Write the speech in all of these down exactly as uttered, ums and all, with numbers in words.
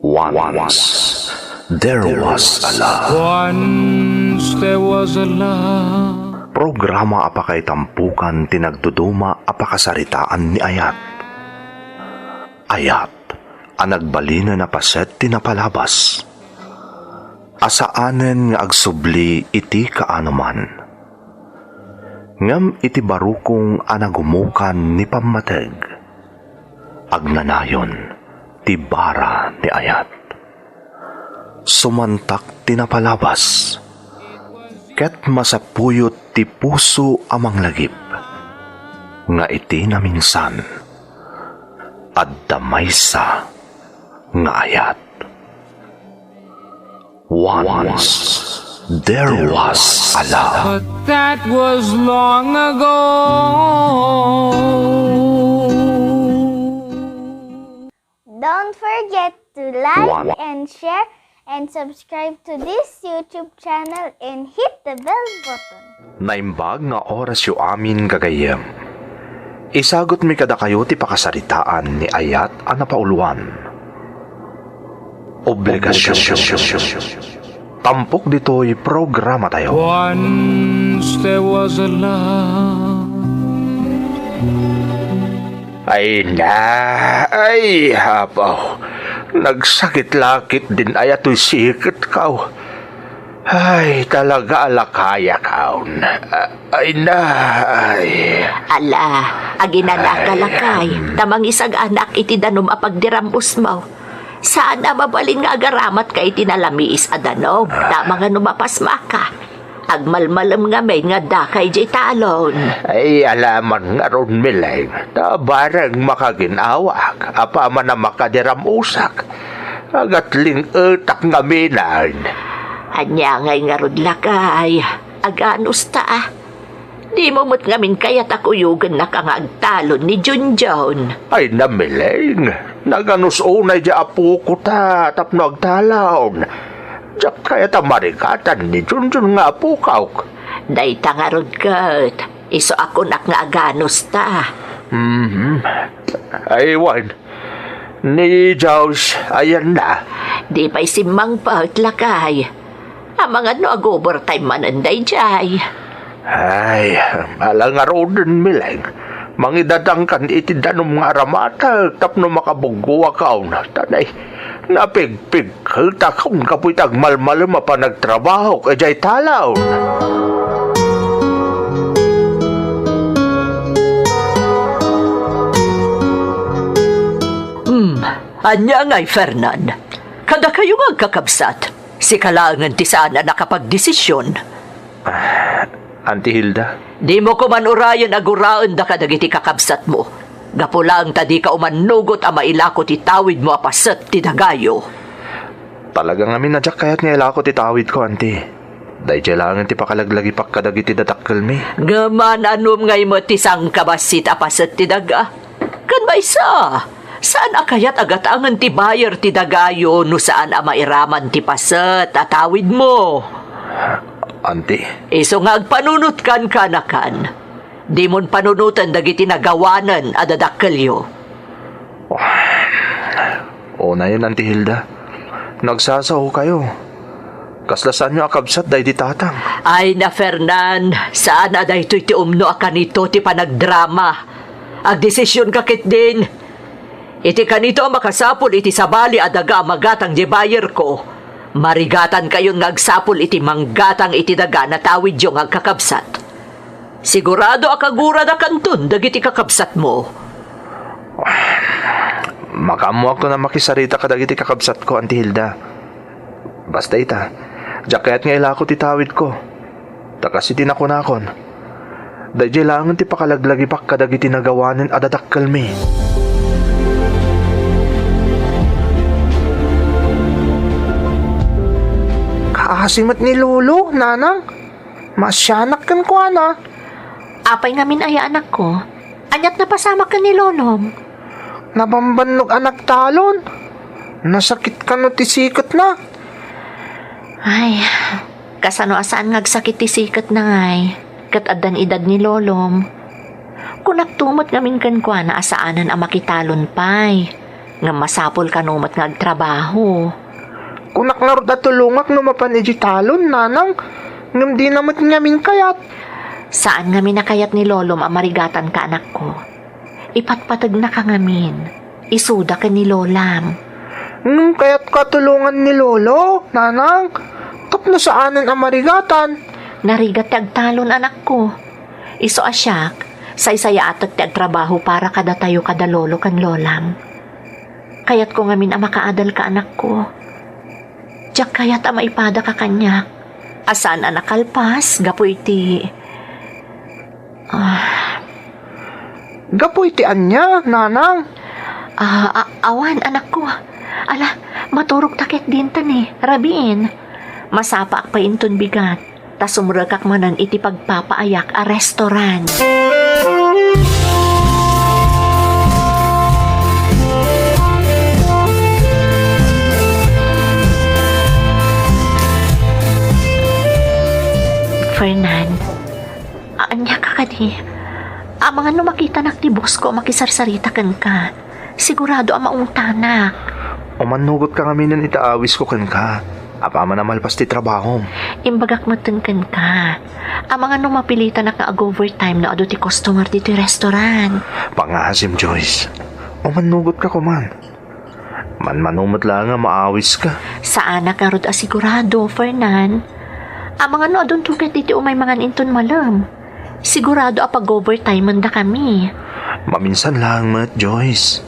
Once, there was a love. Once there was a love. Programa a pakaitampukan ti nagduduma a pakasaritaan ni Ayat. Ayat a nagbalinen a paset ti napalabas. A saanen nga agsubli iti kaanoman. Ngem iti barukong a nagumukan ni pammateg, agnanayon ti bara ni Ayat. Sumantak ti napalabas, ket masapuyot ti puso a manglagip, nga iti naminsan, adda maysa nga ayat. Once, there was a love. But that was long ago. Don't forget to like One. and share and subscribe to this YouTube channel and hit the bell button. Naimbag nga orasyo amin, gagayyem. Isagutmi kadakayo ti pakasaritaan ni Ayat a napauluan. Obligasyon. Tampok ditoy programatayo. Once there was a love. Ay na, ay, apo. Nagsakit lakit din aya toy siketko. Ay, talaga a lakayakon. Ay na, ay. Ala, aginanaka, lakay, ta mangisag-anak iti danum a pagdiram-usmo. Saan a mabalin nga agaramat ka iti nalamiis a danum, ta mangano mapasmaka. Agmalmalem ngamin nga addaka idiay talon. Ay, alaman ngarud, Mileng, ta bareng makagin-awak, apaman a makadiram-usak. Agatling-etak ngaminen. Ania ngay ngarud, lakay? Aganusta, a. Dimo met ngamin kayat a kuyogennaka nga agtalon ni Junjun. Ay na, Mileng, naganus unay di apoko ta tapno agtalon. Diak kayat a marigatan ni Junjun nga apokok. Dayta ngarud ket, isu a kunak nga aganusta. Mhm. Ay, wen. Ni Jaws, ayanna. Di pay simmangpet, lakay. Amangan no ag-overtime manen daydiay. Ay, ala ngaruden, Mileng. Mangidatangkan iti danum nga aramatek tapno makabuggoakon. Tanay, napigpigketakon gapu iti agmalmalem a panagtrabahok idiay talon. Hmm, ania ngay, Fernan? Kadakayo nga agkakabsat, sika laengen ti saan a nakapagdesisyon. Ah, Auntie Hilda? Dimo koman urayen a guraenda kadagiti kakabsatmo. Gapu laeng ta dika umannugot a mailako ti tawidmo a paset ti dagayo. Talaga ngamin a diak kayat nga ilako ti tawidko, Auntie. Daydiay laengen ti pakalaglagipak kadagiti dadakkelmi. Ngem maan-anom ngay met ti sangkabassit a paset ti daga? Ken maysa, saan a kayat a gatangen ti buyer ti dagayo no saan a mairaman ti paset a tawidmo. Auntie. Isu nga agpanunotkan kanakan. Dimon panunoten dagiti nagawanen a dadakkelyo. Unayen, Auntie Hilda. Nagsasaokayo. Kasla saanyo a kabsat daydi tatang. Ay na, Fernan, saan a daytoy ti umno a kanito ti panagdrama. Agdesisionka ketdin. Iti kanito a makasapul iti sabali a daga a magatang di bayerko, marigatankayon nga agsapul iti manggatang iti daga natawidyo nga agkakabsat. Sigurado a kaguradakanton dagiti kakabsatmo. Makaammoakon a makisarita kadagiti kakabsatko, Auntie Hilda. Basta ita, diak kayat nga ilako ti tawidko. Ta kas iti nakunakon, daydiay laengen ti pakalaglagipak kadagiti nagawanen a dadakkelmi. Kaasi met ni Lolo, Nanang. Maasianak kenkuana. Apay ngamin aya, anakko? Aniat napasamak ken ni Lolom? Nabambannog a nagtalon. Nasakit kano ti siketna? Ay, kasano a saan nga agsakit ti siketna ngay? Ket addan edad ni Lolom. Kunakto met ngamin kenkuana a saanen a makitalon pay. Ngem masapul kano met nga agtrabaho. Kunak ngarud a tulongak no mapan idiay talon, nanang, ngem dina met ngamin kayat. Saan ngamin a kayat ni lolom a marigatanka, anakko. Ipatpategnaka ngamin. Isuda ken ni lolam. Ngem kayatko a tulongan ni lolo, nanang. Tapno saanen a marigatan. Narigat ti agtalon, anakko. Isu a siak, saysayaatek ti agtrabaho para kadatayo kada lolo ken lolam. Kayatko ngamin a makaadalka, anakko. Diak kayat a maipadaka kaniak a saan a nakalpas gapu iti, ah, gapu iti ania, nanang? Ah, a-, awan, anakko. Ala, maturogta ket dinto ni, rabiin. Masapaak pay inton bigat. Ta sumrekak manen iti pagpapaayak a restaurant. Fernan, ania ka kadi? Amangan no makitanak ti boss ko a makisarsarita kenka. Sigurado a maungtanak. Umannugot ka ngaminen iti awisko kenka. Apaman a malpas ti trabahom. Imbagak metten kenka. Amangan no mapilitanak nga ag-overtime no adu ti customer ditoy restaurant. Pangngaasim, Joyce. Umannugot ka koman. Manmano met laeng a maawiska. Saanak ngarud a sigurado, Fernan. Amangan no adunto ket ditoy umay mangan inton malem. Sigurado a pag-overtime-endakami. Maminsan laeng met, Joyce.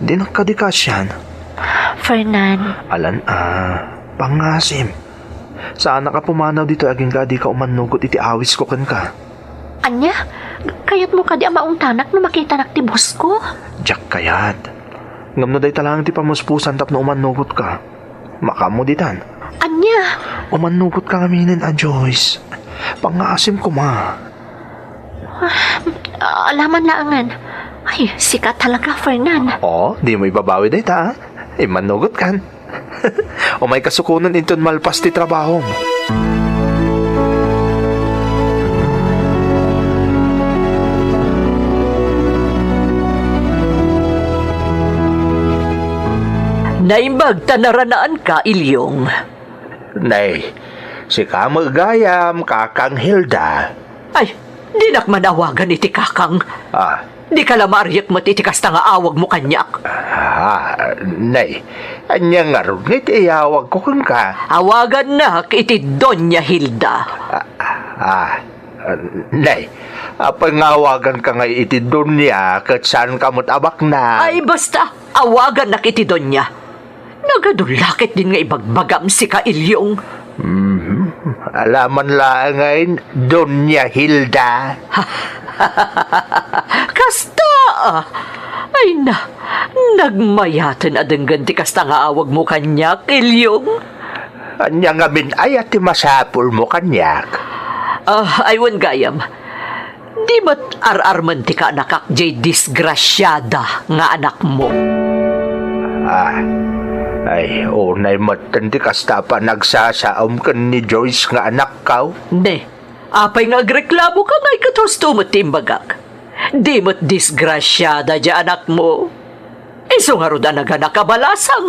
Dinak kadi kaasian. Fernan. Alan a, pangngaasim. Saanak a pumanaw ditoy agingga a dika umannugot iti awisko kenka. Ania? Kayatmo kadi a maungtanak no makitanak ti boss ko? Diak kayat. Ngem no dayta laeng ti pamuspusan tapno umannugotka, makaammo ditan. Ania? Umannugotka ngaminen a, Joyce. Pangngaasim koma. Ah, alaman laengen. Ay, sika talaga, Fernan. Oh, dimo ibabawi dayta, a? Immannugotkan. Umayka sukonen inton malpas ti trabahom. Naimbag ta naranaanka, Ilyong. Nay, sika met gayam, Kakang Hilda. Ay, dinak man awagan iti kakang. Ah. Dika la maariek met iti kasta nga awagmo kaniak. Ah, nay, ania ngarud nga iti iyawagko kenka? Awagannak iti Doña Hilda. Ah, ah, nay, apay nga awaganka nga iti Doña ket saanka met a baknang? Ay, basta, awagannak iti Doña. Nagadu la ketdin nga ibagbagam, sika, Ilyong. Mhm. Alaman laengen, Doña Hilda. Kasta! Ay na, nagmayaten a denggen ti kasta nga awagmo kaniak, Ilyong. Ania ngamin aya ti masapulmo kaniak? Ah, ay wen gayam. Di met ar-armen ti kaanakak diay disgrasiada nga anakmo. Ah, ay, unay metten ti kasta a panagsasaom ken ni Joyce nga anakkaw. Ne, apay nga agreklamoka ngay ket husto met ti imbagak? Di met disgrasiada diay anakmo. Isu ngarud a naganak a balasang.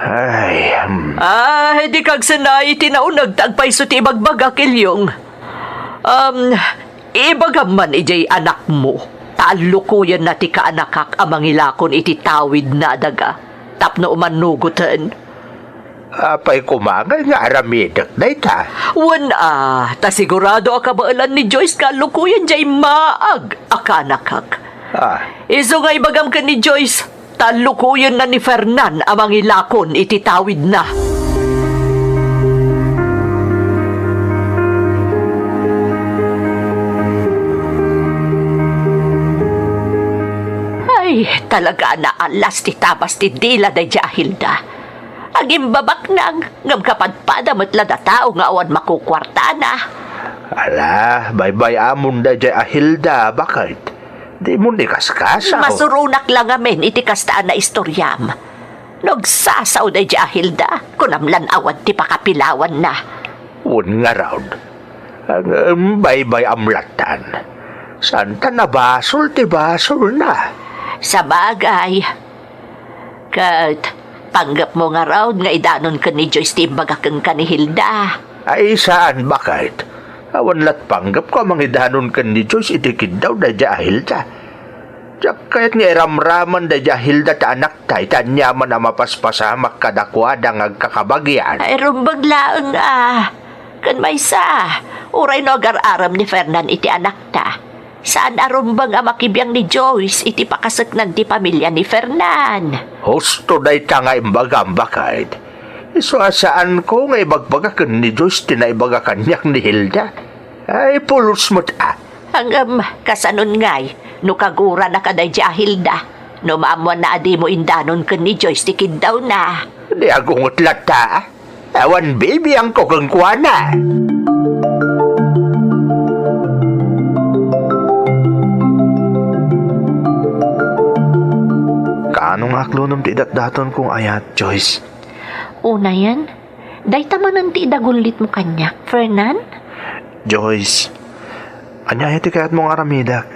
Ay, hmm. Ay, di kagsenay ti nauneg ta agpayso ti ibagbagak, Ilyong. Um, ibagam man idiay anakmo, ta allukoyenna ti kaanakak a mangilakon iti tawidna a daga, tapno umannugoten. Apay koma ngay nga aramidek dayta? Wen a, ta sigurado a kabaelan ni Joyce nga allukoyen diay maag a kaanakak. Ah. Isu nga ibagam ken ni Joyce, ta allukoyenna ni Fernan a mangilakon iti tawidna. Ay, talaga a naallas ti tabas ti dila daydiay a Hilda. Agimbabaknang, ngem kapadpada met la da tao nga awan makukuartana. Ala, baybay-amon daydiay a Hilda, baket? Dimon ikaskasaw. Masuronak la ngamin iti kasta a naistoriam. No agsasao daydiay a Hilda, kunam lan awan ti pakapilawanna. Wen ngarud, ngem baybay-am lattan. Saan ta nabasol ti basolna? Sabagay, Ket panggepmo ngarud nga idanon ken ni Joyce ti imbaga kenka ni Hilda? Ay, saan, baket. Awan lat panggepko a mangidanon ken ni Joyce iti kiddaw daydiay a Hilda. Diak kayat nga iramraman daydiay a Hilda ta anakta iti aniaman a mapaspasamak kadakuada nga agkakabagian. Ay, rumbeng laeng a. Ken maysa, uray no agar-arem ni Fernan iti anakta, saan a rumbeng a makibiang ni Joyce iti pakaseknan ti pamilia ni Fernan. Husto dayta nga imbagam, baket. Isu a saanko nga ibagbaga ken ni Joyce ti naibaga kaniak ni Hilda. Ay, pulos met a. Ngem, kasanon ngay, no kagurana kadaydiay a Hilda, no maammoanna a dimo indanon ken ni Joyce ti kiddawna? Di agunget latta. Awan bibiangko kenkuana. Kaano nga aklonem ti idatdatonko nga ayat, Joyce? Unayen, dayta manen ti idagullitmo kaniak, Fernan? Joyce, ania aya ti kayatmo nga aramidek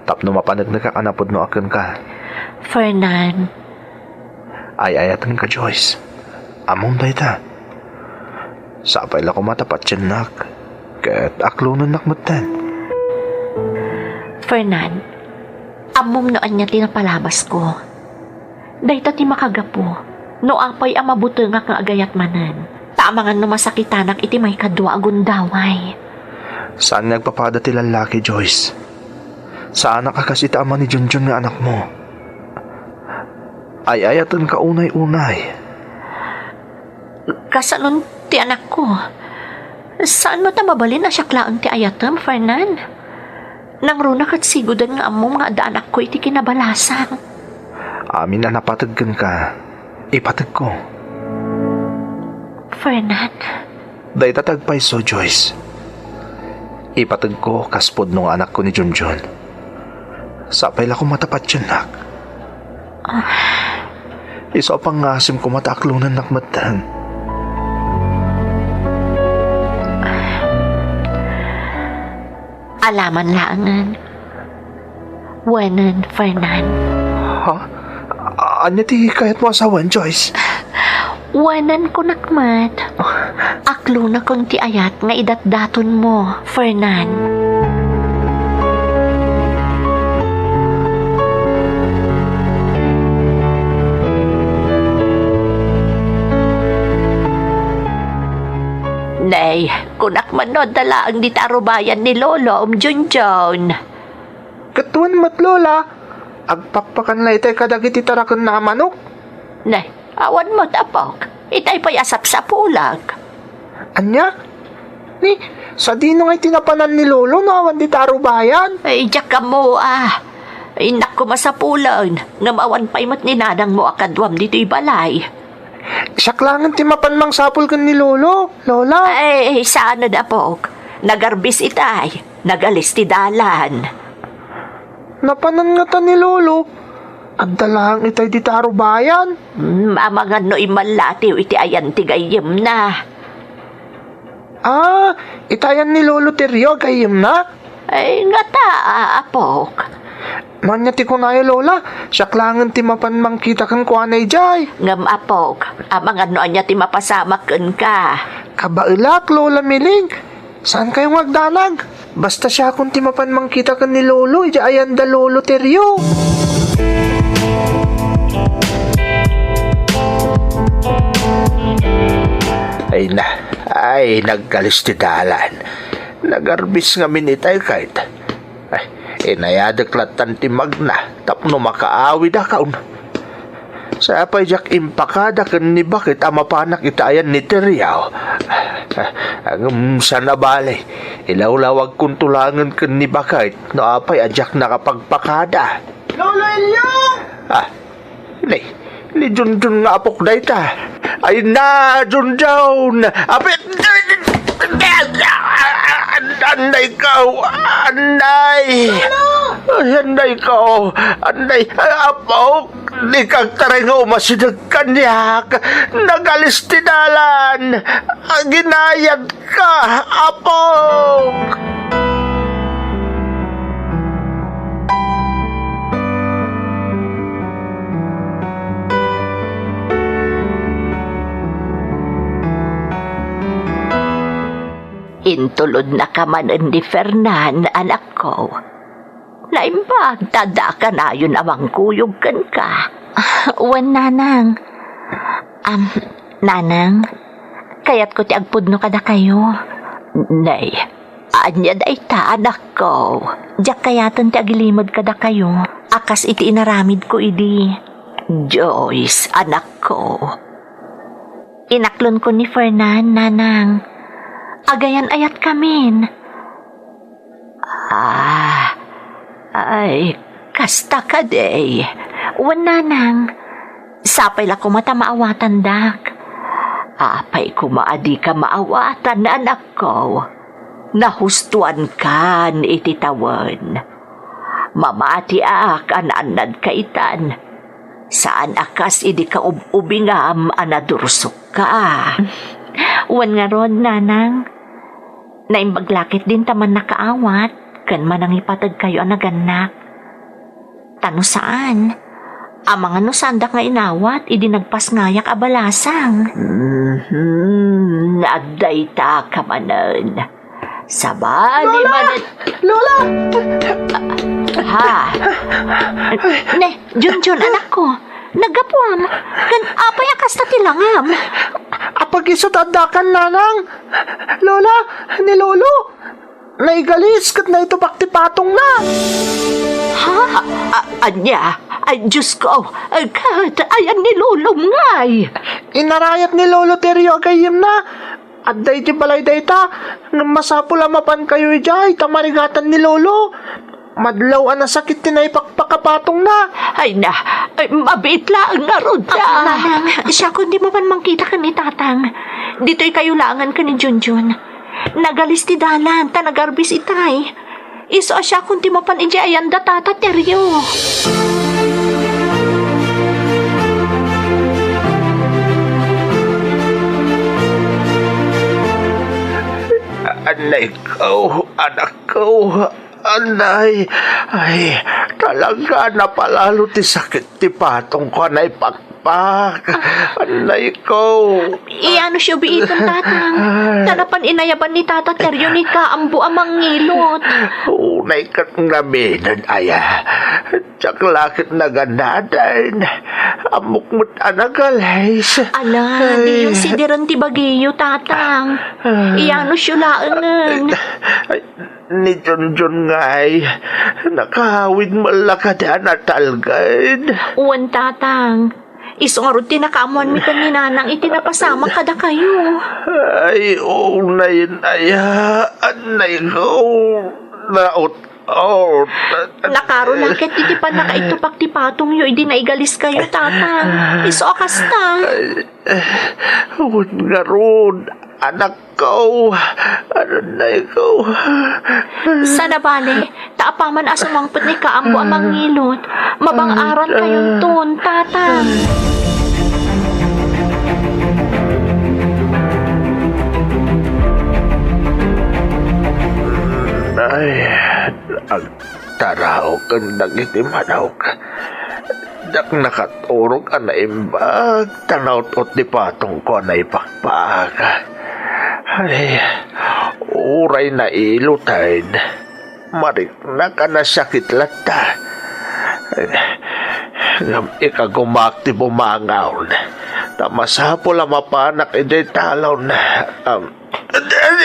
tapno mapaneknekak a napudno a kenka? Fernan, Ay-ayatenka, Joyce. Ammom dayta. Sapay la koma ta patiennak ket aklonennak metten. Fernan, ammom no ania ti napalabasko. Dayta ti makagapu no apay a mabutengak nga agayat manen, ta amangan no masakitanak iti maikadua a gundaway. Saan nga agpapada ti lallaki, Joyce. Saanak a kas iti ama ni Junjun nga anakmo. Ay-ayatenka unay-unay. Kasanon ti anakko. Saan met a mabalin a siak laeng ti ayatem, Fernan? Nangruna ket sigoden nga ammom nga adda anakko iti kinabalasang. Amin a napateg kenka, ipategko. Fernan. Dayta ti agpayso, Joyce. Ipategko kas pudno nga anakko ni Junjun. Sapay la koma ta patiennak. Isu a pangngasim koma ta aklonennak metten. Alaman laengen. Wenen, Fernan. Ha? Ania ti kayatmo a sawen, Joyce? Wenen kunak met. Aklonakon ti ayat nga idatdatonmo, Fernan. Nay, kunak man no adda laeng dita a rubayan ni Lolo, um, Junjun. Ket wen met, Lola, agpakpakan la itay kadagiti tarakenna a manok. Nay, awan met, apok. Itay pay a sapsapulek. Ania? Ni, sadino ngay ti napanan ni Lolo no awan dita a rubayan? Ay, diak ammo a. Innak koma sapulen, ngem awan pay met ni nanangmo a kaduam ditoy balay. Siak laengen ti mapan mangsapul ken ni Lolo, Lola. Ay, saan, apok. Nagarbis itay. Nagalis ti dalan. Napanan ngata ni Lolo. Adda laeng itay dita a rubayan. Hmm, amangan no immallatiw iti ayan ti gayyemna. Ah, ita ayan ni Lolo Terio a gayyemna? Ay, ngata, a, apok. No ania ti kunayo, Lola, siak laengen ti mapan mangkita kenkuana idiay. Ngem, apok, amangan no ania ti mapasamak kenka. Kabaelak, Lola Miling. Saan kayo nga agdanag? Basta siakon ti mapan mangkita ken ni Lolo, idiay ayanda Lolo Terio. Ay na, ay, naggalis ti dalan. Nagarbis ngamin itay kayt. Ay, inayadek lattan ti magna tapno makaawidakon. Sapay diak impakada ken ni Baket a mapanak ita ayan ni Teriaw. Ngem saan a bale, ilawlawagkonto laengen ken ni Baket no apay a diak nakapagpakada. Lolo Elio! Ah, Nay, ni Junjun nga apok dayta. Ay na, Junjun! Apit! Anday ko! Anday! Ay, anday ko! Anday! Apok! Dika agtaray nga umasideg kaniak! Nagalis ti dalan! Aginayad ka, apok! Intulodnaka manen ni Fernan, anakko. Naimbag ta adda kanayon a mangkuyog kenka. Wen, nanang. Am, nanang, kayatko ti agpudno kadakayo. Nay, ania dayta, anakko? Diak kayaten ti agilimed kadakayo a kas iti inaramidko idi. Joyce, anakko. Inaklonko ni Fernan, nanang. Agayan-ayatkamin. Ah, ay, kasta kadi. Wen, nanang. Sapay la koma ta maawatandak. Apay koma a dika maawatan, anakko. Nahustoankan iti tawen. Mamatiak a naannadka itan. Saan a kas idi kaub-ubingam a nadursokka. Wen ngarud, nanang. Naimbag la ketdin ta mannakaawat ken manangipategkayo a nagannak. Ta no saan, amangan no saandak nga inawat idi nagpasngayak a balasang. Mhm, adda ita ka manen. Sabali Lola! Manen. Lola! Ha? Ne, Junjun, anakko. Naggapuam. Ken apay a kasta ti langam? Apag isu ta addakan, nanang. Lola, ni Lolo. Naigalis ket naitubak ti patongna. Ha? A-, ania? Ay, Diyos ko. Ay, ket ayan ni Lolom ngay? Inarayat ni Lolo Terio a gayyemna. Adda iti balay dayta, ngem masapul a mapankayo idiay ta marigatan ni Lolo. Madlaw a nasakit ti naipakpak a patongna. Ay na, ay, mabiit laeng ngarud. Ah, nanang, siakon ti mapan mangkita ken ni tatang. Ditoy kayo laengen ken ni Junjun. Nagalis ti dalan ta nagarbis itay. Isu a siakon ti mapan idiay ayan da Tata Terio. Anay ko, anak ko, anay. Ay, talaga napalalo ti sakit ti patong ko, anay pak- Pak, anay ko. Iyanusyo biiton, tatang. Ay. Ta napan inayaban ni Tata Terio ni Kaambo a mangngilot. Unay ket ngamin, aya. Diak la ket naganadan. Ammok met a nagalis. Ala, ay. Diyo sidiren ti bagiyo, tatang. Ay. Iyanusyo laengen. Ay, Ni Junjun ngay, nakawid met la kadi a natalged. Wen, tatang. Isu ngarud ti nakaammoanmi ken ni nanang iti napasamak kadakayo. Ay, unayen aya, anay ko, naut-ot. Nakaro la ket iti pannakaitubak ti patongyo idi naigaliskayo, tatang. Isu a kasta. Ay, wen ngarud, anak ko, anay ko. Saan a bale, ta apaman a sumangpet ni Kaambo a mangngilot, mabang-aran kayonton, tatang. Ay, ag- Taraoken dagiti manok. Diak nakaturog a naimbag ta naut-ot ti patongko a naipakpak. Ay, uray nailoten, mariknak a nasakit latta. Ngem ikagumaak ti bumangaw, ta masapul a mapanak idiay talon. Am,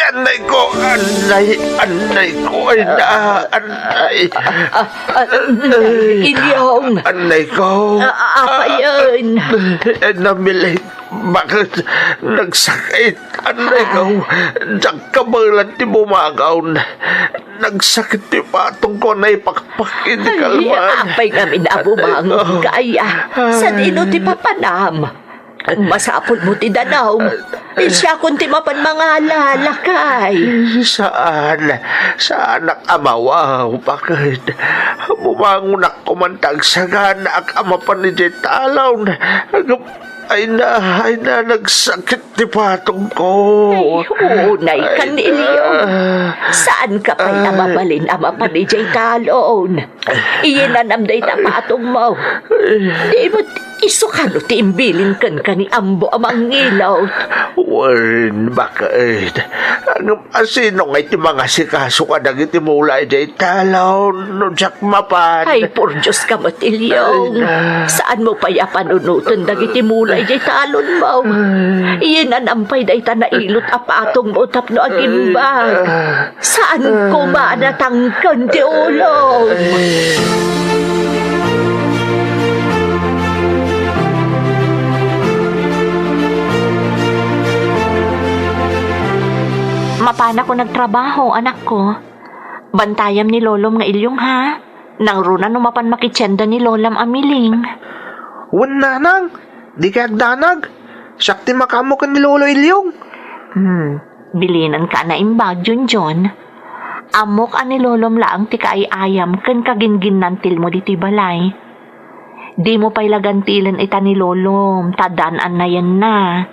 Anay ko, anay, anay ko, ay na, anay. Ah, ah, ah, Ilyong. Anay ko. Ah, ah, apayen. Ay, namilit. Bakit nagsakit? Anay ko. Diak kabaelan ti bumangaw. Nagsakit ti patong ko, naipakpak iti kalman. Ay, apay ngamin a bumangon ka, aya? Sadino ti papanam? Masapul mo ti danum. Siakon ti mapan mangala, lakay. Saan, saanak a mawaw, bakit? Bumangonak koman ta agsaganaak a mapan idiay talon. Ay na, ay na, nagsakit ti patong ko. Ay, unay kan, Iliong. Saan ka pay a mabalin a mapan idiay talon? Iyanam dayta patong mo. Di mo Isu kano ti imbilin kenka ni Ambo a mangngilot? Wen, baket. Ngem asino ngay ti mangasikaso kadagiti mula idiay talon no diak mapan? Ay, por Dios ka met, Ilyong. Ay, na. Saanmo pay a panunoten dagiti mula idiay talonmo? Ay. Iyananam pay dayta nailot a patongmo tapno agimbag. Ay, na. Saan koma a natangken ti ulom? Mapanakon agtrabaho, anakko. Bantayam ni Lolom nga Ilyong, ha? Nangruna no mapan makitienda ni Lolam a Miling. Wen, nanang, dikay agdanag. Siak ti makaammo ken ni Lolo Ilyong. Hmm, bilinenka a naimbag, Junjun. Ammok a ni Lolom laeng ti kaay-ayam ken kaginginnantilmo ditoy balay. Dimo pay la gantilen ita ni Lolom, ta addaan annayenna.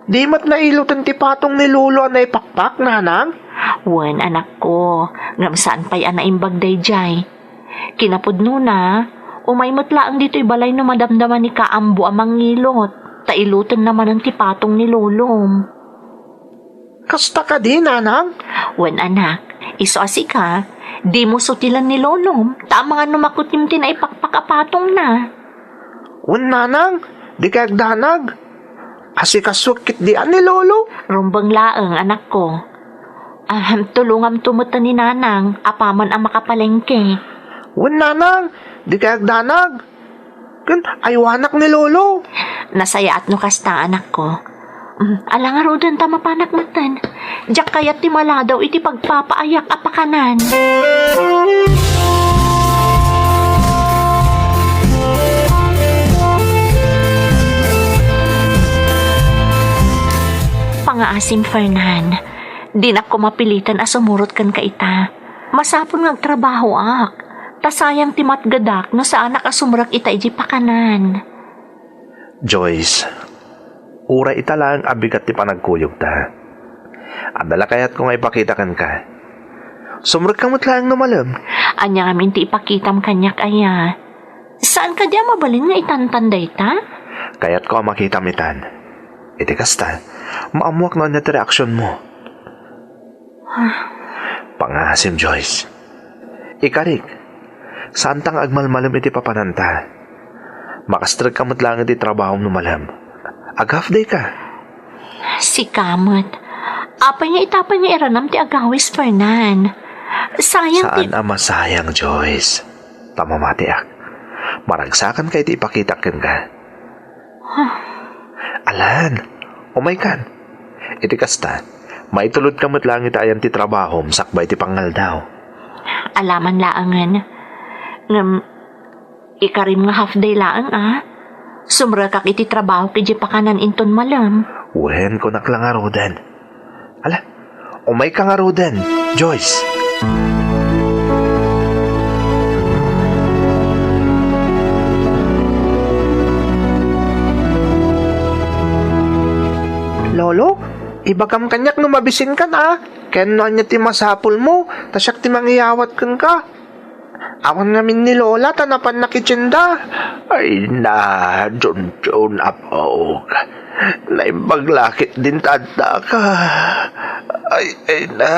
Di met nailoten ti patong ni Lolo a naipakpak, nanang? Wen, anakko, ngem saan pay a naimbag daydiay. Kinapudnona, umay met laeng ditoy balay no madamdama ni Kaambo a mangilot, ta ilotenna manen ti patong ni Lolom. Kasta kadi, nanang? Wen, anak, isu a sika, dimo sutilen ni Lolom, ta amangan no makutim ti naipakpak a patongna. Wen, nanang, dikay agdanag. Asikasuek ketdi a ni Lolo. Rumbeng laeng, anakko. Ahem, tulongamto met ni nanang, apaman a makapalengke. Wen, nanang, dikay agdanag. Ken aywanak ni Lolo. Nasayaat no kasta, anakko. Mm, ala ngaruden ta mapanak metten. Diak kayat ti maladaw iti pagpapaayak a pakanan. Pangaasim, Fernan. Dinak koma piliten a sumurot kenka ita. Masapul nga agtrabahoak, ta sayang ti matgedak no saanak a sumrek ita idiay pakanan. Joyce, uray ita laeng a bigat ti panagkuyogta. Adda la kayatko nga ipakita kenka. Sumrekka met laeng no malem. Ania ngamin ti ipakitam kaniak, aya? Saan kadi a mabalin nga itantan dayta? Kayatko a makitam itan. Iti kasta, maammoak no ania ti reaksionmo. Pangaasim, Joyce. Ikarik, saanta nga agmalmalem iti papananta. Makastrekka met laeng iti trabahom no malem. Ag-half day ka. Sika met. Apay nga ita pay nga iranam ti agawis, Fernan? Sayang ti— Saan a masayang, Joyce. Ta mamatiak. Maragsakanka iti ipakitak kenka. Alan, umaykan. Iti kasta, maitulodka met laeng iti ayan ti trabahom sakbay ti pangaldaw. Alaman laengen. Ngem, ikarim nga half day laeng, a? Sumrekak iti trabahok idiay pakanan inton malem. Wen, kunak la ngaruden. Ala, umayka ngaruden, Joyce. Lolo, ibagam kaniak no mabisinkan, a? Ken no ania ti masapulmo, ta siak ti mangiyawat kenka. Awan ngamin ni Lola ta napan nakitienda. Ay na, Junjun, apok. Naimbag la ketdin ta addaka. Ay, ay na.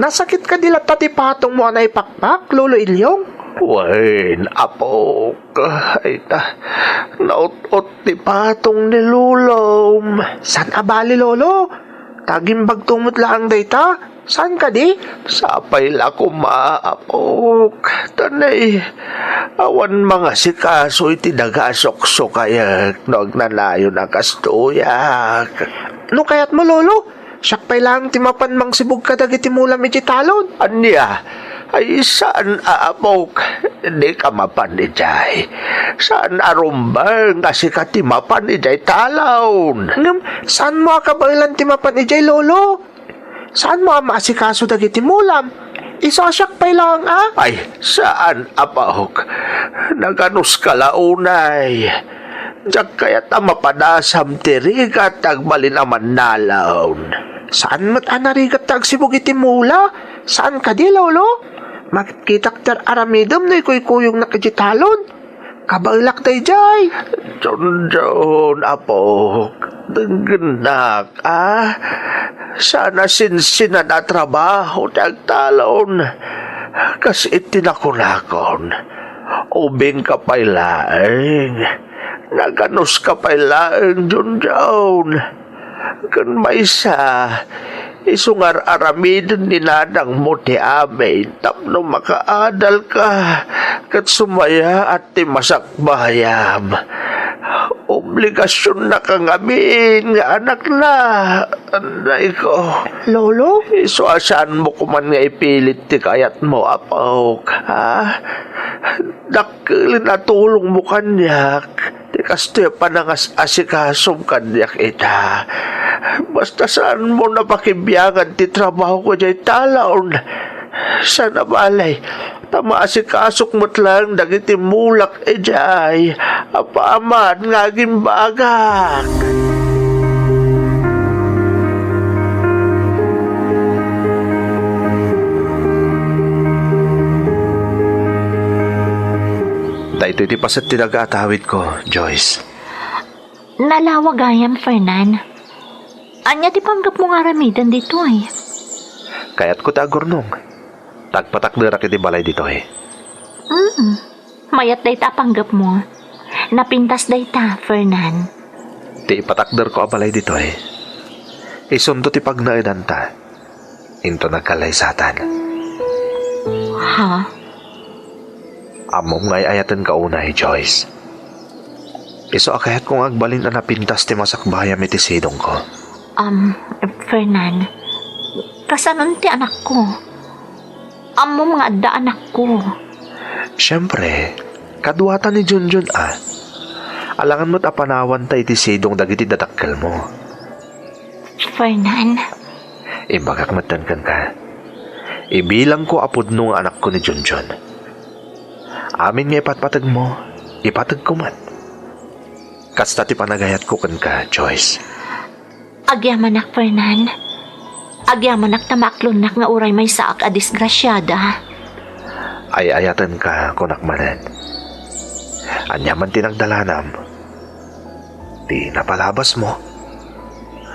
Nasakit kadi latta ti patongmo a naipakpak, Lolo Ilyong? Wen, apok. Ay na. Naut-ot ti patong ni Lolom. Saan a bali, Lolo? Ta agimbagto met laeng dayta. Saan kadi? Sapay la koma, apok. Ta nay, awan mangasikaso iti daga a suksukayek no agnanayon a kastoyak. No kayatmo, Lolo, siak pay laeng ti mapan mangsibug kadagiti mulam iti talon. Ania? Ay, saan a, apok. Dika mapan idiay. Saan a rumbeng a sika ti mapan idiay talon. Ngem, saanmo a kabaelan ti mapan idiay, Lolo? Saanmo a maasikaso dagiti mulam? Isu a siak pay laeng a? Ay, saan, apok. Naganuska la unay. Diak kayat a mapadasam ti rigat ti agbalin a mannalaon. Saan met a narigat ti agsibug iti mula? Saan kadi, Lolo? Makitak ti ar-aramidem no ikuykuyognak iti talon. Kabaelak daydiay. Junjun, apok, denggennak, a? Saan a sinsinan a trabaho ti agtalon. Kas iti nakunakon, ubingka pay laeng, naganuska pay laeng, Junjun. Ken maysa, isu nga ar-aramiden ni nanangmo ti amin tapno makaadalka ket sumayaat ti masakbayam. Obligasionnaka ngamin nga anakna, anayko. Lolo? Isu a saanmo koman nga ipilit ti kayatmo, apok, ha? Dakkelen a tulongmo kaniak ti kastoy a panangas-asikasom kaniak ita. Basta saanmo napakibiangan ti trabahoko idiay talon. Saan a bale, ta maasikasok met laeng dagiti mulak idiay apaman nga agimbagak. Daytoy ti paset ti daga a tawidko, Joyce. Nalawa gayam, Fernan. Ania ti panggepmo nga aramiden ditoy? Kayatko ti agurnong. Ta agpatakderak iti balay ditoy. Mm. Mayat dayta a panggepmo. Napintas dayta, Fernan. Ti ipatakderko a balay ditoy, isunto ti pagnaedanta. Inton nagkallaysatan. Ha? Ammom nga ay-ayatenka unay, Joyce. Isu a kayatko nga agbalin a napintas ti masakbayam iti sidongko. Um, Fernan, kasanon ti anakko? Ammom nga adda anakko. Siempre, kaduata ni Junjun a. Alangan met a panawanta iti sidong dagiti dadakkelmo. Fernan. Imbagak metten kenka. Ibilangko a pudno nga anakko ni Junjun. Amin nga ipatpategmo, ipategko met. Kasta ti panagayatko kenka, Joyce. Agyamanak, Fernan. Agyamanak ta maaklonnak nga uray maysaak a disgrasiada. Ay-ayatenka, kunak manen. Ania man ti nagdalanam? Ti napalabasmo?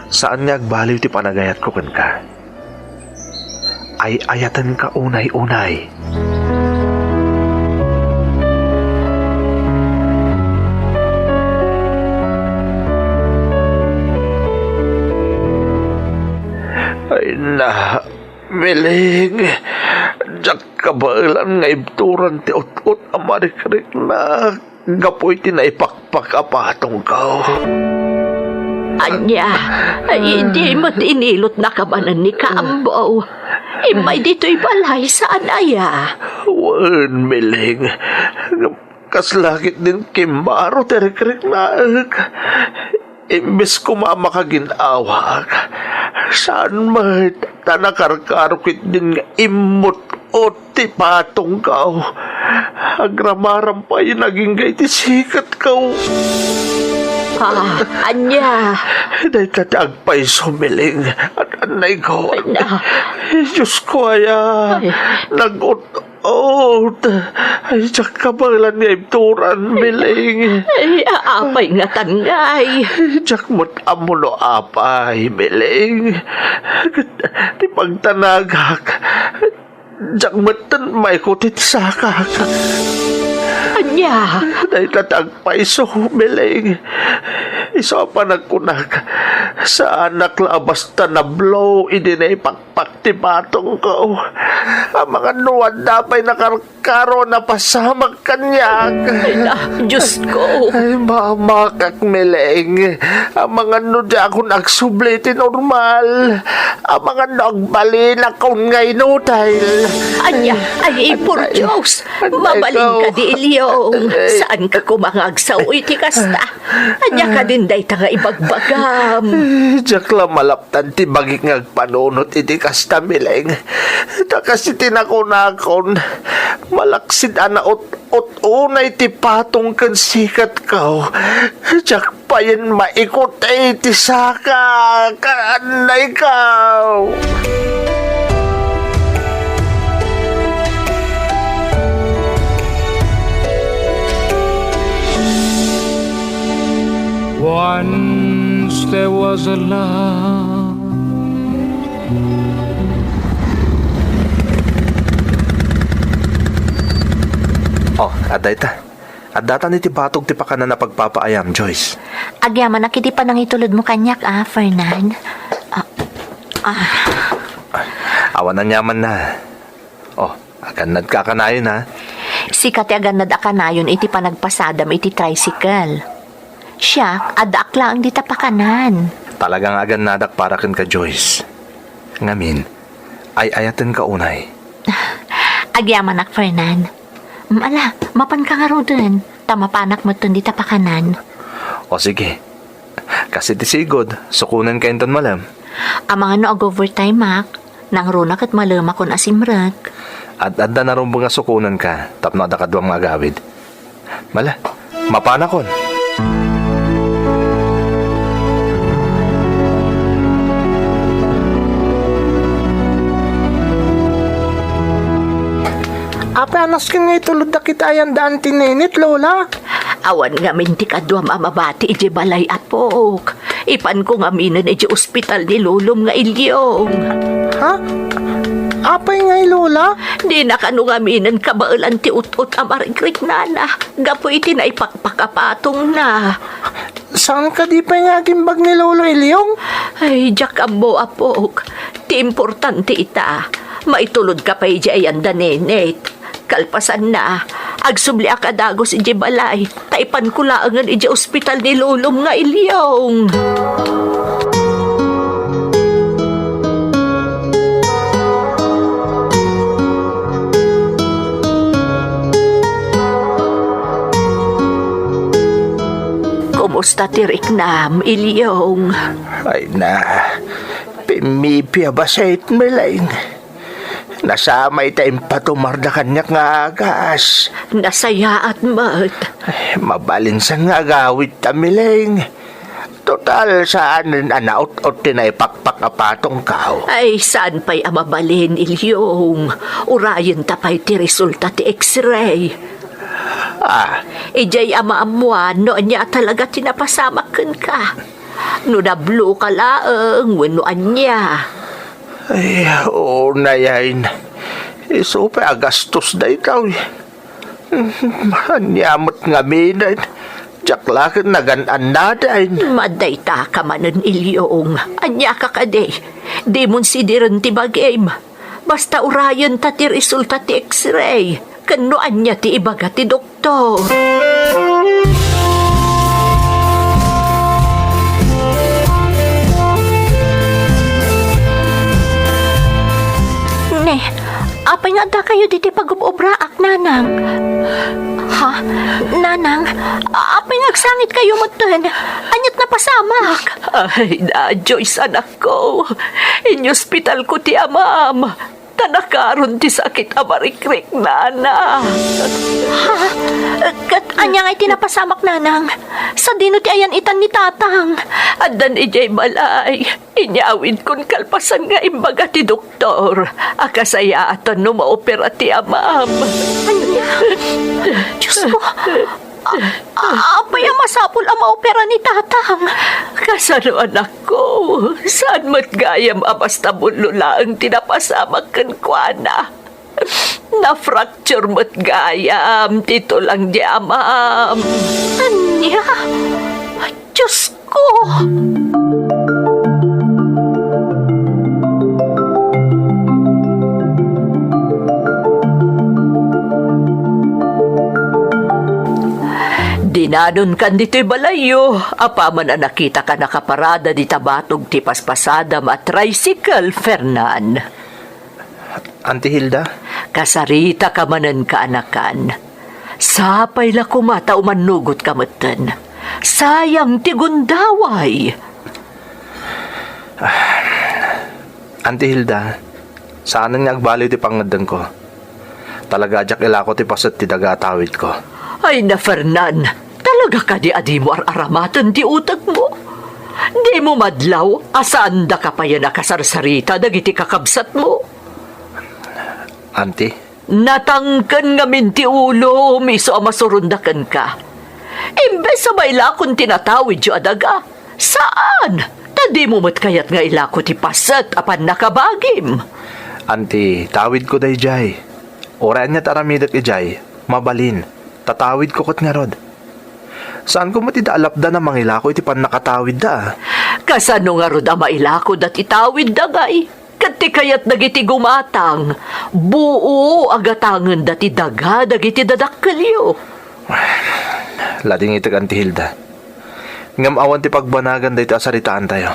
Saan nga agbaliw ti panagayatko kenka. Ay-ayatenka unay-unay. Ay na, Miling, diak kabaelan nga ibturan ti ut-ot a marikriknak gapu iti naipakpak a patongko. Ania, ay, idi met inilotnaka manen ni Kaambaw. Immay ditoy balay, saan aya? Wen, Miling. Kasla ketdin kimmaro ti rikriknaek. Imbes koma a makagin-awak, saan met ta nakarkaro ketdin nga immut-ot ti patongko. Agramaram pay nagingga iti siketko. Ah, ania? Dayta ti agpayso, Miling. At anayko. Ay, na. Diosko, aya. Ay. Nag-ut-ot. Ay, diak kabaelan nga ibturan, Miling. Ay, a-, apay ngatan ngay? Diak met ammo no apay, Miling. Ket ti pagtanagak, diak metten maikut iti sakak. Ania? Dayta ti agpayso, Miling. Isu a panagkunak, saanak la a basta nablo idi naipak- pak ti patongko. Amangan no adda pay nakarkaro a napasamak kaniak. Ay, na, Diosko. Ay, mamakak, Miling. Amangan no diakon agsubli iti normal. Amangan no agbalinak unay inutay. Ania, ay, por Dios. Mabalin ka di, Ilio. Saan ka koma nga agsao iti kasta? Ania kadin dayta nga ibagbagam? Eh, diak la malaptan ti bagik nga agpanunot iti kasta, Miling. Ta kas iti nakunakon, malaksid a naut-ot unay ti patong ken sikatko. Diak payen maikut iti sakak. Annaykaw! Once there was a love. Oh, adda ita. Addatan iti batog ti pakanan a pagpapaayam, Joyce. Agyamanak iti panangitulodmo kaniak, a, Fernan. Ah, ah. Awan aniamanna. Oh, agannadka a kanayon, ha? Sika ti agannad a kanayon iti panagpasadam iti tricycle. Siak, addaak laeng dita pakanan. Talaga nga agannadak para kenka, Joyce. Ngamin, ay-ayatenka unay. Agyamanak, Fernan. Mm, ala, mapanka ngaruden, ta mapanak metten dita pakanan. O sige. Kas iti sigud, sukonenka inton malem. Amangan no ag-overtime-ak, nangruna ket malemakon a simrek. Ad-adda narumbeng a sukonenka tapno adda kaduam nga agawid. Mala, mapanakon. Apay a nasken nga itulodda ket ayan da Auntie Nenit, Lola? Awan ngamin ti kaduam a mabati idiay balay, apok. Ipanko ngaminen idiay ospital ni lolom nga Ilyong. Ha? Apay ngay, Lola? Dina kano ngaminen kabaelan ti ut-ot a marikriknana gapu iti naipakpak a patongna. Saan kadi pay nga agimbag ni Lolo Ilyong? Ay, diak ammo, apok. Ti importante ita, maitulodka pay idiay ayan da Nenit. Kalpasanna, agsubliak a dagus idiay balay, ta ipanko laengen idiay ospital ni lolom nga Ilyong. Kumusta ti riknam, Ilyong? Ay na, pimmipi a bassit, Meleng. Nasamay ta impatumarda kaniak nga agas. Nasayaat met. Ay, mabalinsan nga agawidta, Meleng. Total, saanen a naut-ot ti naipakpak a patongko. Ay, saan pay a mabalin, Ilyong. Urayenta pay ti resulta ti X-ray. Ah. Idiay a maammuan no ania a talaga ti napasamak kenka. No nabloka laeng wenno ania. Ay, unay, ay. Isu pay a gastos daytoy. Ania met ngamin, ay. Diak la ket nagan-annada, ay. Madayta ka manen, Ilyong. Ania ka kadi? Dimon sidiren ti bagim. Basta urayenta ti resulta ti X-ray ken no ania ti ibaga ti doktor. Ne, apay nga addakayo ditoy pagub-obraak, Nanang? Ha? Nanang, apay nga agsangitkayo metten? Aniat napasamak? Ay, na, Joyce, anak ko, inyospitalko ti amam, ta nakaron ti sakit a marikriknana. Ha? Ket ania ngay ti napasamak, Nanang? Sadino ti ayan itan ni Tatang? Addan idiay balay. Inyawidkon kalpasan nga imbaga ti doktor a kasayaatan no maopera ti amam. Ania? Diyos ko! A-, a-, apay a masapul a maopera ni Tatang? Kasano, anakko? Saan met gayam a basta bullo laeng ti napasamak kenkuana? Na-fracture met gayam ti tulang di amam. Ania? Diyos ko! Dinanonkan ditoy balayyo, apaman a nakitak a nakaparada dita batog ti paspasadam a tricycle, Fernan. Auntie Hilda? Kasarita ka manen, kaanakan. Sapay la koma ta umannugot ka metten. Sayang ti gundaway. Ah, Auntie Hilda, saanen nga agbaliw ti pangngeddengko. Talaga a diak ilako ti paset ti daga a tawidko. Ay na, Fernan, talaga kadi a dimo ar-aramaten ti utekmo? Dimo madlaw a saandaka payen a kasarsarita dagiti kakabsatmo? Auntie? Natangken ngamin ti ulom isu a masuronda kenka. Imbes a mailakon ti natawidyo a daga, saan? Ta dimo met kayat nga ilako ti paset a pannakabagim. Anti, tawidko daydiay. Uray ania ti aramidek idiay, mabalin, tatawidko ket ngarud. Saanko met ida alapdan a mangilako iti pannakatawidda. Kasano ngarud a mailakoda ti tawidda ngay? Ket ti kayat dagiti gumatang, buo a gatangenda ti daga dagiti dadakkelyo. Ladingitek, Anti Hilda. Ngem awan ti pagbanagan daytoy a saritaantayo.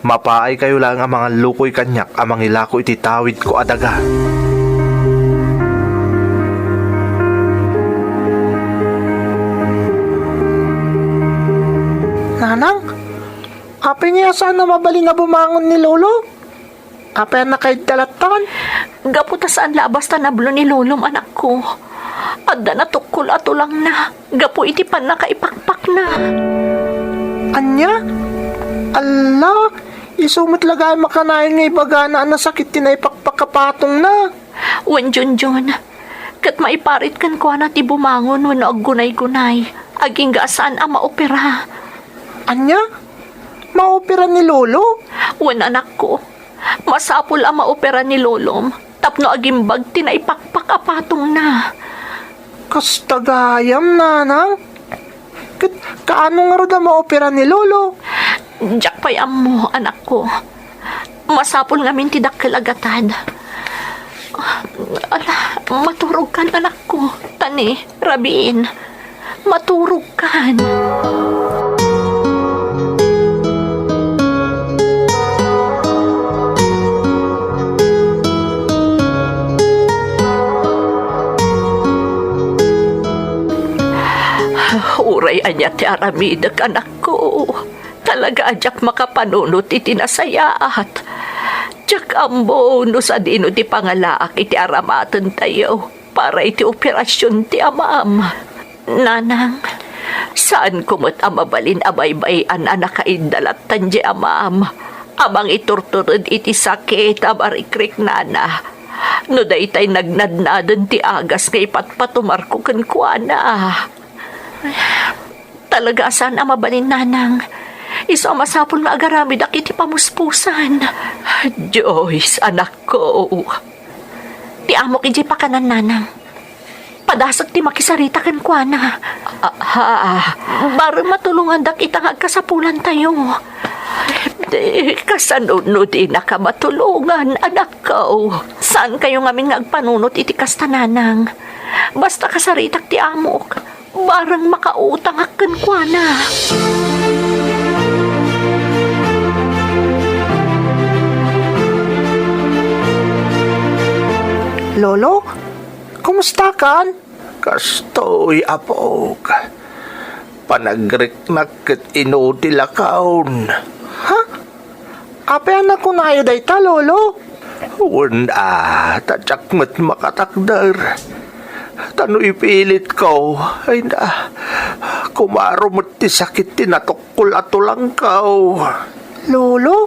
Mapaaykayo laeng a mangallukoy kaniak a mangilako iti tawidko a daga. Nanang, apay ngay a saan a mabalin a bumangon ni Lolo? Apay a nakaidda lattan? Gapu ta saan la a basta nablo ni Lolom, anakko. Adda natukkol a tulangna gapu iti pannakaipakpakna. Ania? Alla, isu met la gayam a kanayon nga ibagana a nasakit ti naipakpak a patongna. Wen, Junjun, ket maiparit kenkuana ti bumangon wenno aggunaygunay, agingga a saan a maopera. Ania? Maopera ni Lolo? Wen, anakko. Masapul a maopera ni Lolom tapno agimbag ti naipakpak a patongna. Kasta gayam, Nanang? Ket kaano ngarud a maopera ni Lolo? Diak pay ammo, anakko. Masapul ngamin ti dakkel a gatad. Ala, maturogkan, anakko. Ta ni, rabiin. Maturogkan. Uray ania ti aramidek, anakko, talaga a diak makapanunot iti nasayaat. Diak ammo no sadino ti pangalaak iti aramatentayo para iti operasion ti amam. Nanang, saanko met a mabalin a baybay-an a nakaidda lattan di amam a mangiturtured iti sakit a marikriknana no daytay nagnadnaden ti agas nga ipatpatumarko kenkuana. Talaga a saan a mabalin, Nanang. Isu a masapul nga agaramidak iti pamuspusan. Joyce, anakko. Ti amok idiay pakanan, Nanang. Padasek ti makisarita kenkuana. Ah, ha? Bareng matulongandak ita nga agkasapulantayo. Di, kasano no dinaka matulongan, anakko? Saankayo ngamin nga agpanunot iti kasta, Nanang. Basta kasaritak ti amok. Bareng makautangak kenkuana. Lolo, kumustakan? Kastoy, apok. Panagriknak ket inutilakon. Ha? Apay a nakunayo dayta, Lolo? Wen a, ta diak met makatakder. Ta no ipilitko, ay na, kumaro met ti sakit ti natukkol a tulangko. Lolo?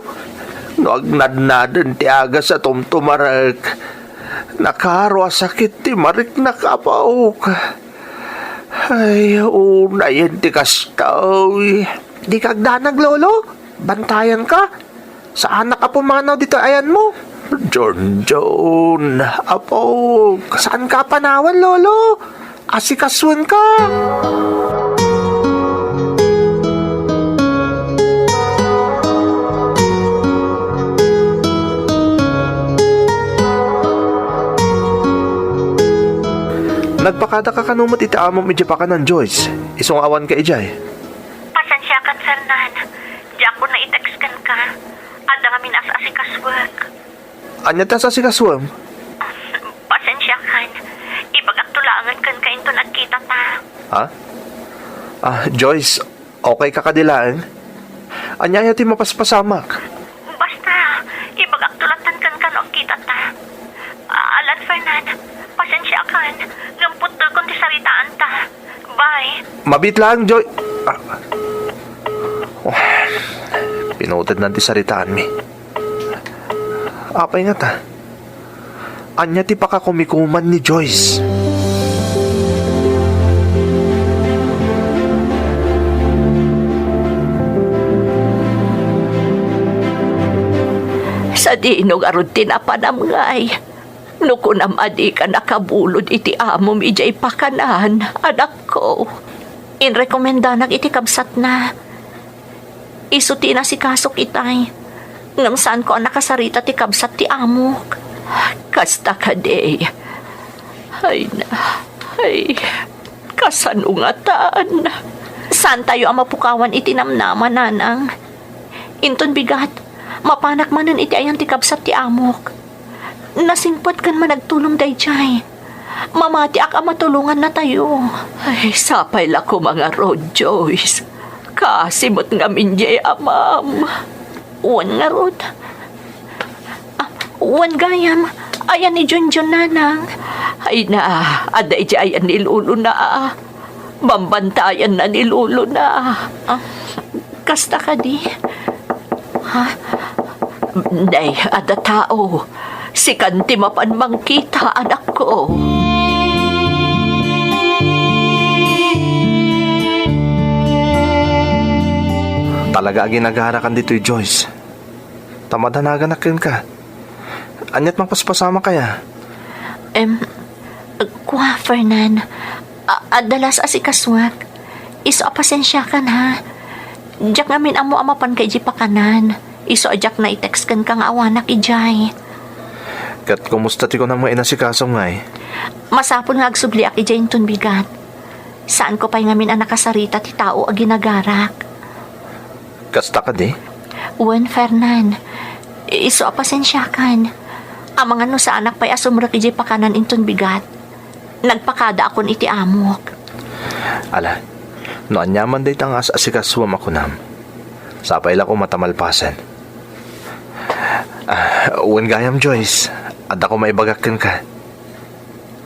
No agnadnaden ti agas a tumtumarek, nakaro a sakit ti mariknak, apok. Ay, unayen ti kastoy. Dika agdanag, Lolo. Bantayanka. Saanak a pumanaw ditoy ayanmo. Junjun, apok. Saanka a panawen, Lolo. Asikasuenka. Nagpakadaka kano met iti amom idiay pakanan, Joyce. Isu nga awanka idiay. Pasensiakan, Fernan. Diakon nai-text kenka. Adda ngamin as-asikasuek. Ania ti as-asikasuem? Pasensiakan. Ibagakto laengen kenka inton agkitata. Ha? Ah, Joyce, okay ka kadi laeng? Ania aya ti mapaspasamak? Basta, ibagakto lattan kenka no agkitata. Ah, alan, Fernan, pasensiakan. Ngem puttelkon ti saritaanta. Bye. Mabiit laeng, Joy. Ah. Oh. Pinutednan ti saritaanmi. Apay ngata? Ania ti pakakumikuman ni Joyce? Sadino ngarud ti napanam ngay? No kunam a dika nakabulod iti amom idiay pakanan, anakko. Inrekomendanak iti kabsatna. Isu ti inasikasok itay. Ngem saanko a nakasarita ti kabsat ti amok. Kasta kadi. Ay na, ay, kasano ngatan? Saantayo a mapukawan iti namnama, nanang. Inton bigat, mapanak manen iti ayan ti kabsat ti amok. Nasingpet ken managtulong daydiay. Mamatiak a matulongannatayo. Ay, sapay la koma ngarud, Joyce. Kaasi met ngamin diay amam. Wen ngarud. Ah, wen gayam, ayan ni Junjun, nanang. Ay na, adda idiay ayan ni lolona. Bambantayanna ni lolona. Ah, kasta kadi? Ha? Nay, adda tao. Sikan ti mapan mangkita, anakko. Talaga a ginagarakan ditoy, Joyce. Ta madanaganak kenka. Aniat mapaspasamak aya? Em, kua, Fernan. A-, adda la asikasuak. Isu a pasensiakan, ha? Diak ngamin ammo a mapanka idiay pakanan. Isu a diak naitext kenka nga awanak idiay. Ket kumusta ti kunam nga inasikasom ngay? Masapul nga agsubliak idiay inton bigat. Saanko pay ngamin a nakasarita ti tao a ginagarak. Kasta kadi? Wen, Fernan. Isu a pasensiakan. Amangan no saanak pay a sumrek idiay pakanan inton bigat. Nagpakadaakon iti amok. Ala, no aniaman dayta nga as-asikasuam a kunam, sapay la koma ta malpasen. Ah, wen gayam, Joyce, adda koma ibagak kenka.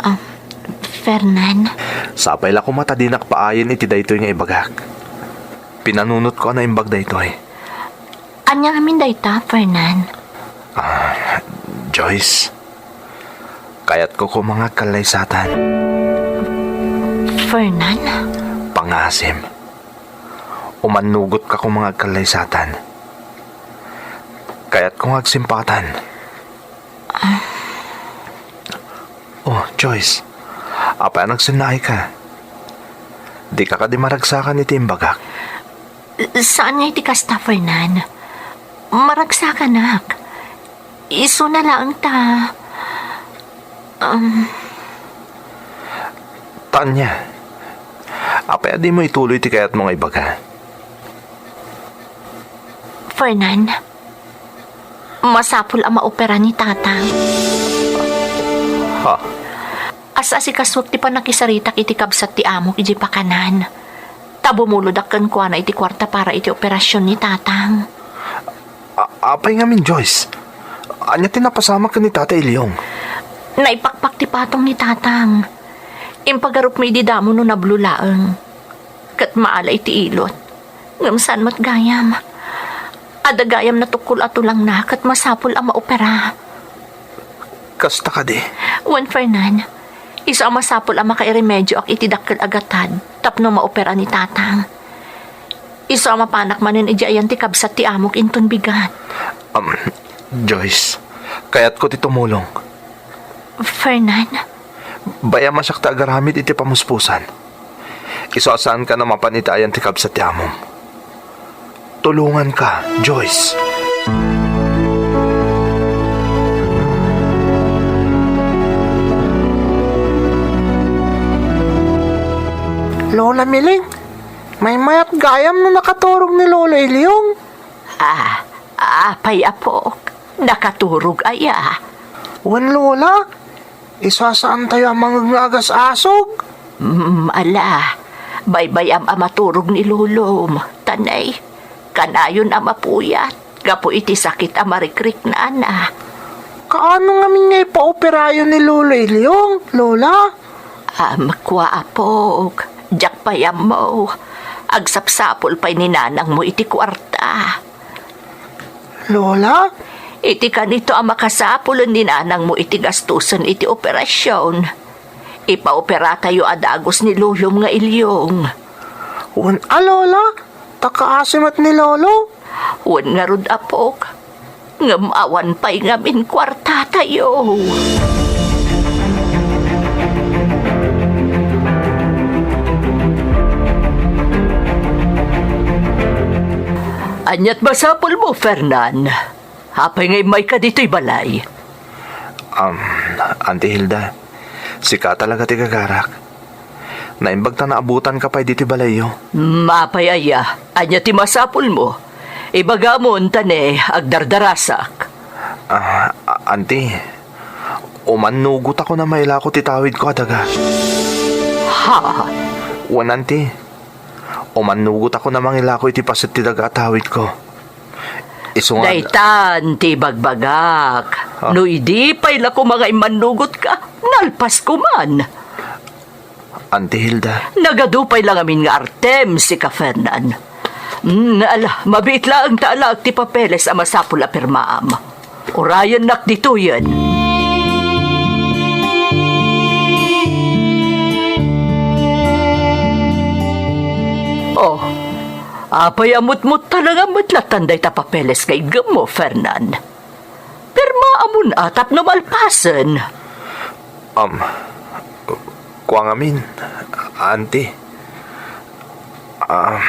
Ah, Fernan? Sapay la koma ta dinak paayen iti daytoy nga ibagak. Pinanunotko a naimbag daytoy. Ania ngamin dayta, Fernan? Ah, Joyce, kayatko koma nga agkallaysatan. Fernan? Pangasim. Umannugotka koma nga agkallaysatan. Kayatko nga agsimpatan. Oh, Joyce, apay a nagsennaayka? Dika kadi maragsakan iti imbagak? Saan nga iti kasta, Fernan. Maragsakanak. Isuna laeng ta, um, Tanya, apay a dimo ituloy ti kayatmo nga ibaga? Fernan, masapul a maopera ni Tatang. Ha? As-asikasuak ti pannakisaritak iti kabsat ti amok idiay pakanan. Ta bumulodak kenkuana iti kuarta para iti operasion ni Tatang. A-, apay ngamin, Joyce? Ania ti napasamak ken ni Tata Ilyong? Naipakpak ti patong ni Tatang. Impagarupmi idi damo no nablo laeng. Ket maala iti ilot. Ngem saan met gayam. Adda gayam natukkol a tulangna ket masapul a maopera. Kasta kadi? Wen, Fernan, isu a masapul a makairemedioak iti dakkel a gatad tapno maopera ni Tatang. Isu a mapanak manen idiay ayan ti kabsat ti amok inton bigat. Um, Joyce, kayatko ti tumulong. Fernan? Bay-am a siak ti agaramid iti pamuspusan. Isu a saanka a mapan iti ayan ti kabsat ti amom. Tulonganka, Joyce. Lola Miling, maymayat gayam no nakaturog ni Lolo Ilyong. Ah, apay, apok? Nakaturog aya? Wen, Lola. Isu a saantayo a mangngeg nga agas-asog? Mm, ala, baybay-am a maturog ni Lolom. Tanay, kanayon a mapuyat gapu iti sakit a marikriknana. Kaano ngamin nga ipaoperayo ni Lolo Ilyong, Lola? Am, kua, apok, diak pay ammo. Agsapsapul pay ni nanangmo iti kuarta. Lola? Iti kanito a makasapulen ni nanangmo iti gastusen iti operasion, ipaoperatayo a dagus ni Lolom nga Ilyong. Wen a, Lola, ta kaasi met ni Lolo. Wen ngarud, apok. Ngem awan pay ngamin kuartatayo. Ania't masapulmo, Fernan? Apay nga immayka ditoy balay? Um, Auntie Hilda, sika talaga ti gagarak. Naimbag ta naabutanka pay ditoy balayyo. Mm, apay aya? Ania ti masapulmo? Ibagamon ta ne, agdardarasak. Ah, a-, Auntie, umannugotako a mailako ti tawidko a daga. Ha? Wen, Auntie, umannugotako a mangilako iti paset ti daga a tawidko. Isu nga daytan ti ibagbagak. Ah. No idi pay la koma nga immannugotka, nalpasko man. Auntie Hilda. Nagadu pay la ngamin nga artem, sika Fernan. Mm, ala, mabiit laeng ta alaek ti papeles a masapul a pirmaam. Urayennak ditoyen. Oh, apay a mutmuttalengam met lattan dayta papeles nga iggemmo, Fernan? Pirmaamon a tapno malpasen. Um, kua ngamin, Auntie. Ah,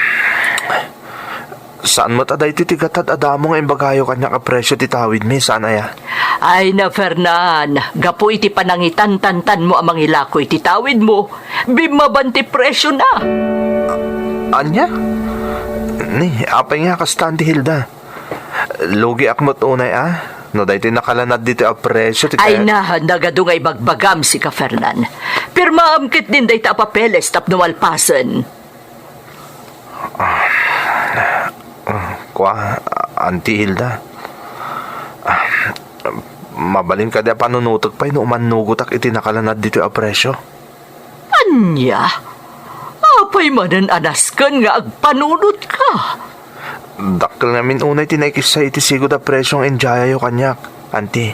saan met a daytoy ti gatad a damo nga imbagayo kaniak a presio ti tawidmi, saan aya? Ay na, Fernan, gapu iti panangitantantanmo a mangilako iti tawidmo, bimmaban ti presiona. Ania? Ni, apay nga kasta, Auntie Hilda? Lugiak met unay a, no daytoy nakalanad ditoy a presio ti... Ay kaya na, nagadu nga ibagbagam, sika Fernan. Pirmaam ketdin dayta a papeles tapno malpasen. Ah, ah, kua, Auntie Hilda. Ah, mabalin kadi a panunotek pay no umannugotak iti nakalanad ditoy a presio? Ania? Apay manen a nasken nga agpanunotka? Dakkel ngamin unay ti naikissay iti sigud a presio nga indiayayo kaniak, Auntie.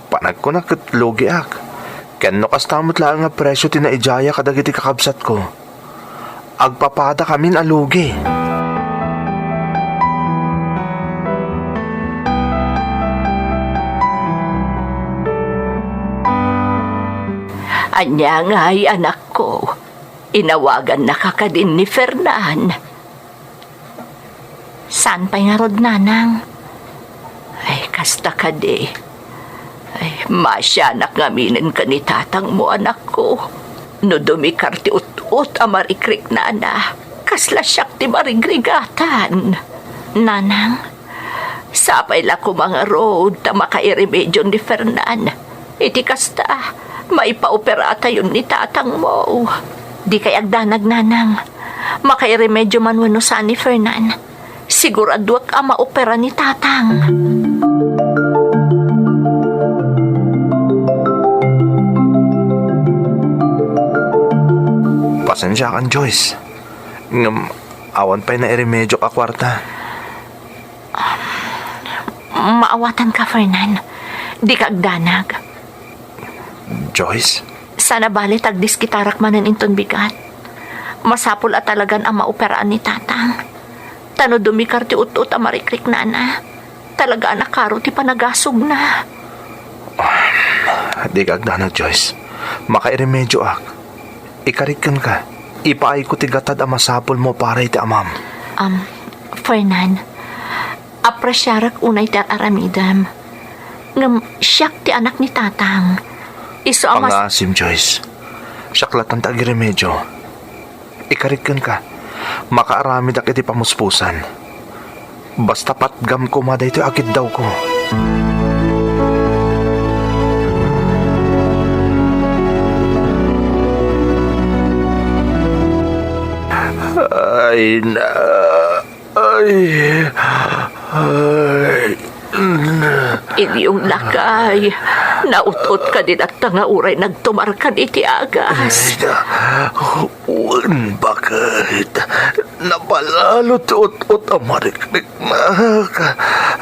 Panagkunak ket lugiak. Ken no kasta met laeng a presio ti naidiaya kadagiti kakabsatko, agpapadakamin a lugi. Ania ngay, anakko? Inawagannaka kadin ni Fernan? Saan pay ngarud, nanang? Ay, kasta kadi. Ay, masianak ngaminen ken ni tatangmo, anakko. No dumikar ti ut-ot a marikriknana, kasla siak ti marigrigatan. Nanang, sapay la koma ngarud ta makairemedion ni Fernan. Iti kasta, maipaoperatayon ni tatangmo. Dikay agdanag, nanang. Makairemedyo man wenno saan ni Fernan, siguraduek a maopera ni tatang. Pasensiakan, Joyce. Ngem awan pay nairemedyo a kuarta. Maawatanka, Fernan. Dika agdanag. Joyce? Saan a bale ta agdiskitarak manen inton bigat. Masapul a talagan a maoperaan ni tatang. Ta no dumikar ti ut-ot a marikriknana, talaga a nakaro ti panagasogna. Dika agdanag, Joyce. Makairemedyoak. Ikarik kenka. Ipaayko ti gatad a masapulmo para iti amam. Um, Fernan, apresiarek unay ti ar-aramidem. Ngem siak ti anak ni tatang. Isu a mas... Pangngaasim, Joyce. Siak lattan ti agiremedyo. Ikarik kenka. Makaaramidak iti pamuspusan. Basta patgam koma daytoy a kiddawko. Ay na. Ay, ay. Inyong lakay, naut-ot kadi latta nga uray nagtumarkan iti agas. Ay, wen, baket. Napalalo ti ut-ot a marikriknak.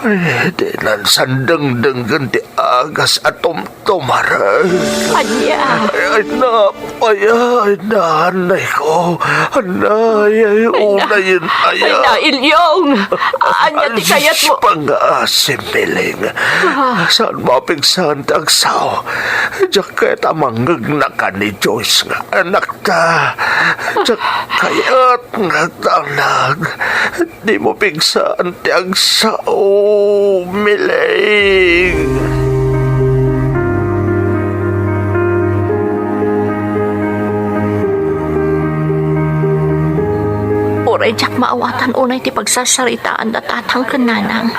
Ay, dinan sandengdenggen ti agas a tumtumarek. Ania? Ay, ay, napaya, ay, nanay ko. Anay, ay, ay, na, unayen, ay, aya. Na, Ilyong! Ania ti kayatmo? Pangaasim, Miling. Ah. Saan mapigsaan ti agsao? Diak kayat a mangngegna ken ni Joyce nga anakta. Diak kayat nga agdanag. Dimo pigsaan ti agsao, Miling. Uray diak maawatan unay ti pagsasaritaan da tatang ken nanang.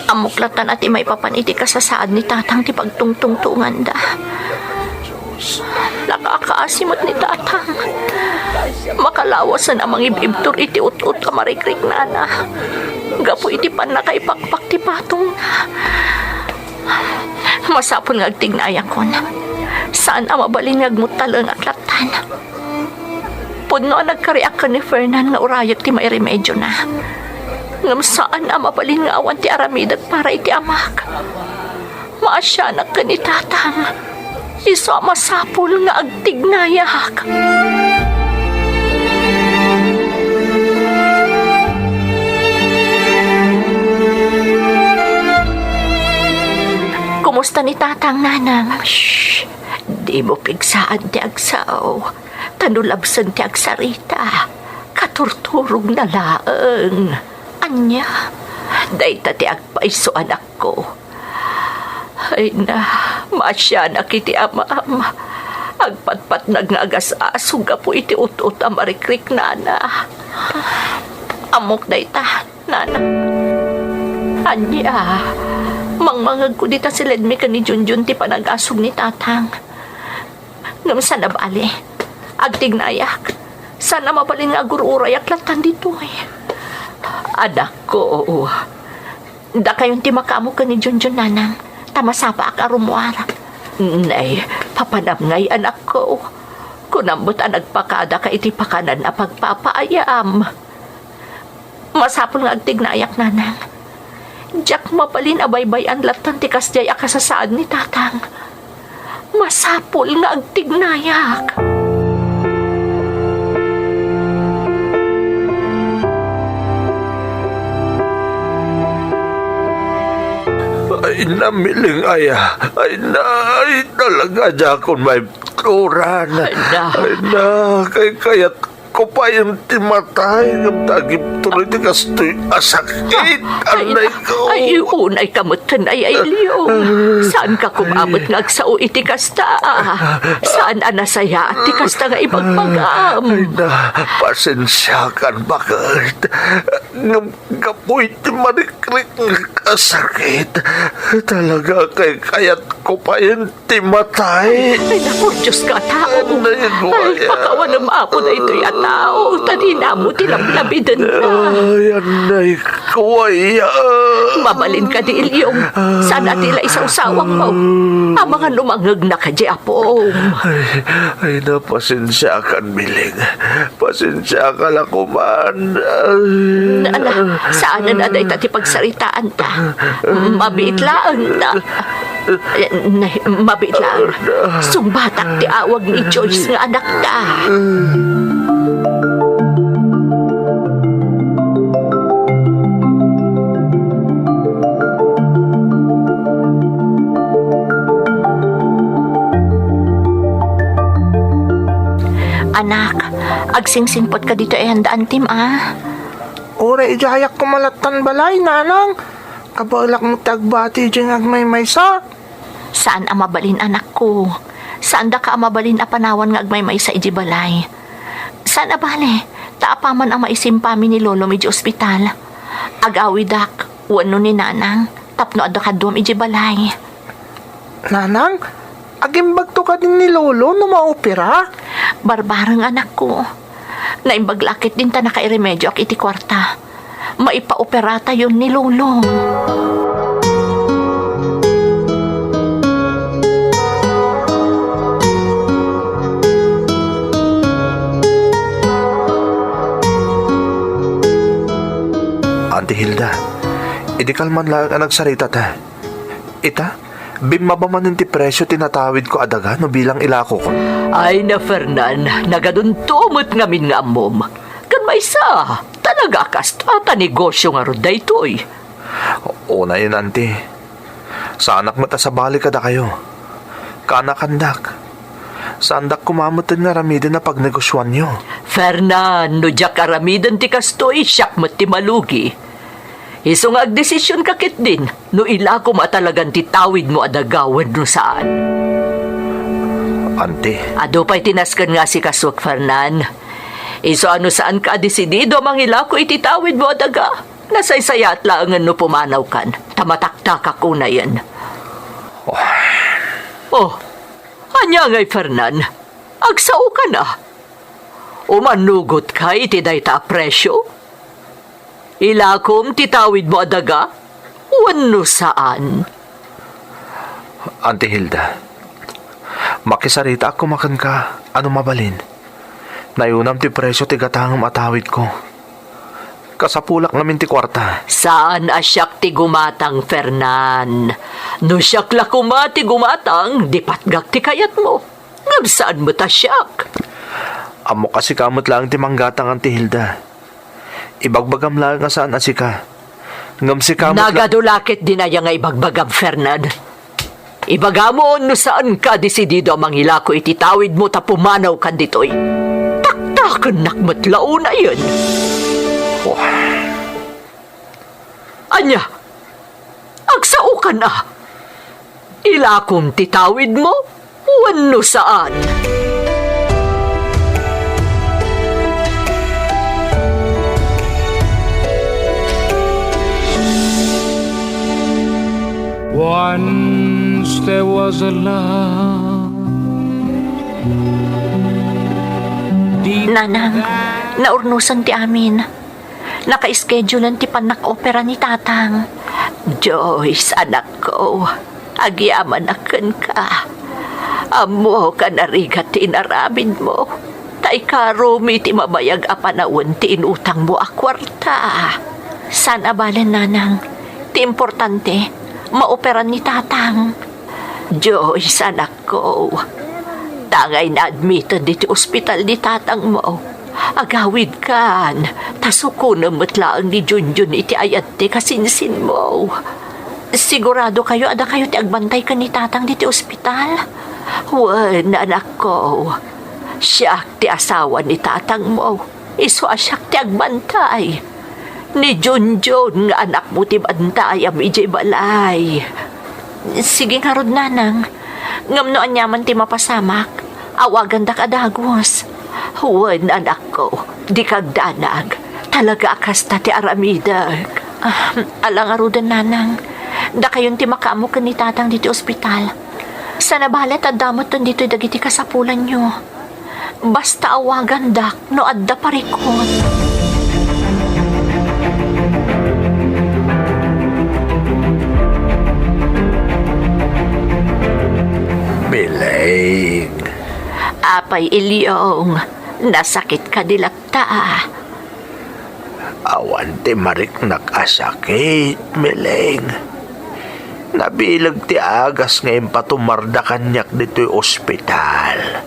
Ammok latta a ti maipapan iti kasasaad ni tatang ti pagtungtungtonganda. Nakakaasi met ni tatang. Makalawasen a mangib-ibtur iti ut-ot a marikriknana gapu iti pannakaipakpak ti patongna. Masapul nga agtignayakon. Saan a mabalin nga agmuttalengak lattan. Pudno a nagkariak ken ni Fernan nga urayek ti mairemediona. Ngem saan a mabalin nga awan ti aramidek para iti amak. Maasianak ken ni tatang. Isu a masapul nga agtignayak. Kumusta ni tatang, nanang? Shh! Dimo pigsaan ti agsao. Ta no labsen ti agsarita, katurturogna laeng. Ania? Dayta ti agpayso, anakko. Ay na, maasianak iti amam. Agpatpatnag nga agas-aso gapu iti ut-ot a marikriknana. Ammok dayta, nana. Ania, mangmangegko dita siledmi ken ni Junjun ti panagasog ni tatang. Ngem saan a bale, agtignayak. Saan a mabalin nga agur-urayak lattan ditoy. Anakko, dakayon ti makaammo ken ni Junjun, nanang, ta masapaak a rummuar. Nay, papanam ngay, anakko. Kunam met a nagpakadaka iti pakanan a pagpapaayam. Masapul nga agtignayak, nanang. Diak mabalin a baybay-an lattan ti kasdiay a kasasaad ni tatang. Masapul nga agtignayak. Ay, namiling aya. Ay, na, ay, talaga, diakon maibturan. Ay, na. Ay, na, kay kayat ko pay ti matay, ngem ta agibtur iti kastoy a sakit. Ah, ay, anay ko. Ay, unay ka met ken ay, ay, Leo. Saan ka kumamet nga agsao iti kasta? Saan a nasayaat ti kasta nga ibagbagam? Ay, na, pasensiakan, baket. Ngem gapu iti marikrik nga sakit, talaga kay kayat ko pay ti matay. Ay, naku, Dios ka a tao. Anay ko aya. Ay, pakawanem, Apo, daytoy a tao, ta dinamo ti lamlamidenda. Ay, anay ko aya. Mabalin kadi, Ilyong? Saan a ti la isawsawangmo? Amangan no mangngegna kadi, Apo. Ay, ay, na, pasensiakan, Miling. Pasensiaka la koman. Ay. Ala, saanen a dayta ti pagsaritaanta. Mabiit laeng ta. Eh, nay, mabiit laeng. Sungbatak ti awag ni Joyce nga anakta. Anak, agsingsingpet ka ditoy a yanda, antim, a? Uray idiayak koma lattan balay, nanang. Kabaelak met ti agbati idiay nga agmaymaysa. Saan a mabalin, anakko. Saandaka a mabalin a panawan nga agmaymaysa idiay balay. Saan a bale, ta apaman a maisimpami ni lolom idiay ospital. Agawidak wenno ni nanang tapno adda kaduam idiay balay. Nanang, agimbagto kadi ni lolo no maopera? Barbareng, anakko. Naimbag la ket dinta nakairemedioak iti kuarta. Maipaoperatayon ni lolo. Auntie Hilda, idi kalman laeng a nagsaritata. Ita, bimmaba manen ti presio ti natawidko a daga no bilang ilakokon. Ay na, Fernan, nagadunto met ngamin nga ammom. Ken maysa, talaga a kasta ta negosio ngarud daytoy. Unayen, Auntie. Saanak met a sabali kadakayo. Kaanakandak. Saandak koma metten nga aramiden a pagnegosioanyo. Fernan, no diak aramiden ti kastoy, siak met ti malugi. Isu nga agdesisionka ketdin no ilakom a talagan ti tawidmo a daga wenno saan. Auntie. Adu pay ti nasken nga asikasuek, Fernan. Isu a no saanka a desidido a mangilako iti tawidmo a daga, nasaysayaat laengen no pumanawkan, ta mataktakak unayen. Oh. Oh, ania ngay, Fernan? Agsaokan a. Umannugotka iti dayta a presio? Ilakom ti tawidmo a daga wenno saan? Auntie Hilda, makisaritaak koma kenka a no mabalin. Nayunam ti presio ti gatangem a tawidko. Kasapulak ngamin ti kuarta. Saan a siak ti gumatang, Fernan. No siak la koma ti gumatang, di patgak ti kayatmo. Ngem saan met a siak. Ammok a sika met laeng ti manggatang, Auntie Hilda. Ibagbagam laeng a saan a sika. Ngem sika met la- Nagadu la ketdin aya nga ibagbagam, Fernan. Ibagam no saanka a desidido a mangilako iti tawidmo ta pumanawkan ditoy. Taktakennak met la unayen. Oh. Ania? Agsaokan a. Ilakom ti tawidmo wenno saan? Once there was a love. Nanang, naurnosen ti amin. Naka-schedulen ti pannak-opera ni Tatang. Joyce, anakko, agyamanak kenka. Ammok a narigat ti inaramidmo. Ta ikarom iti mabayag a panawen ti inutangmo a kuarta. Saan a balen, Nanang. Ti importante, maoperan ni Tatang. Joyce, anakko, tangay naadmiten ditoy ospital ni tatangmo. Agawidkan, ta sukonem met laeng ni Junjun iti ayat ti kasinsinmo. Siguradokayo a dakayo ti agbantay ken ni Tatang ditoy ospital? Wen, anakko, siak ti asawa ni tatangmo. Isu a siak ti agbantay. Ni Junjun nga anakmo ti bantayam idiay balay. Sige ngarud, Nanang. Ngem no aniaman ti mapasamak, awagandak a dagus. Wen, anakko, dika agdanag. Talaga a kasta ti aramidek. Ah, ala ngaruden, Nanang. Dakayon ti makaammo ken ni Tatang ditoy ospital. Saan a bale ta adda metten ditoy dagiti kasapulanyo. Basta awagandak no adda parikut. Mileng. Apay, Ilyong, nasakit kadi latta? Awan ti mariknak a sakit, Mileng. Nabileg ti agas nga impatumarda kaniak ditoy ospital.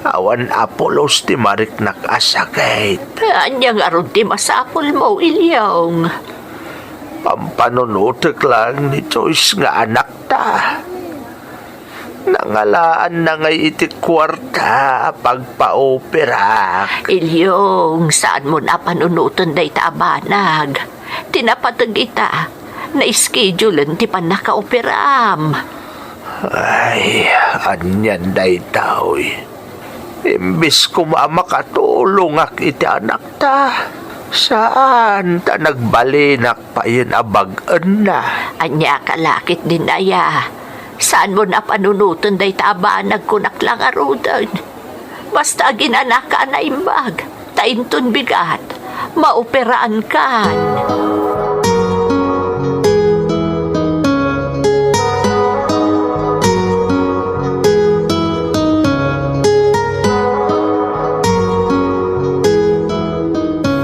Awan a pulos ti mariknak a sakit. Ania ngarud ti masapulmo, Ilyong? Pampanunotek laeng ni Joyce nga anakta. Nangalaanna ngay iti kuarta a pagpaoperak. Ilyong, saanmon a panunoten dayta a banag. Ti napateg ita, na-schedulen ti pannakaoperam. Ay, anian daytoy? Imbes koma a makatulongak iti anakta, saan ta nagbalinak payen a bag-enna. Ania ka la ketdin aya? Saanmon a panunoten dayta a banag, kunak la ngaruden. Basta aginanaka a naimbag, ta inton bigat, maoperaankan.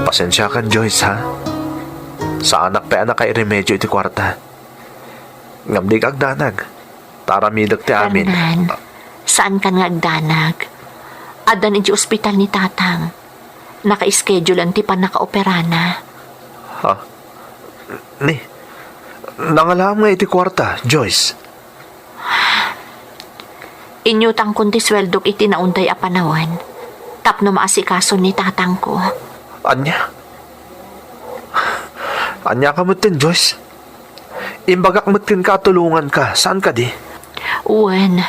Pasensiakan, Joyce, ha? Saanak pay a nakairemedyo iti kuarta. Ngem dika agdanag. Ta aramidek ti amin. Fernan, saankan nga agdanag. Addan idiay ospital ni Tatang. Naka-schedulean ti pannakaoperana. Ha? Ni, nangalaam nga iti kuarta, Joyce? Inyutangkon ti sueldok iti naunday a panawen tapno maasikason ni tatangko. Ania? Ania ka metten, Joyce? Imbagak met kenka a tulonganka, saan kadi? Wen,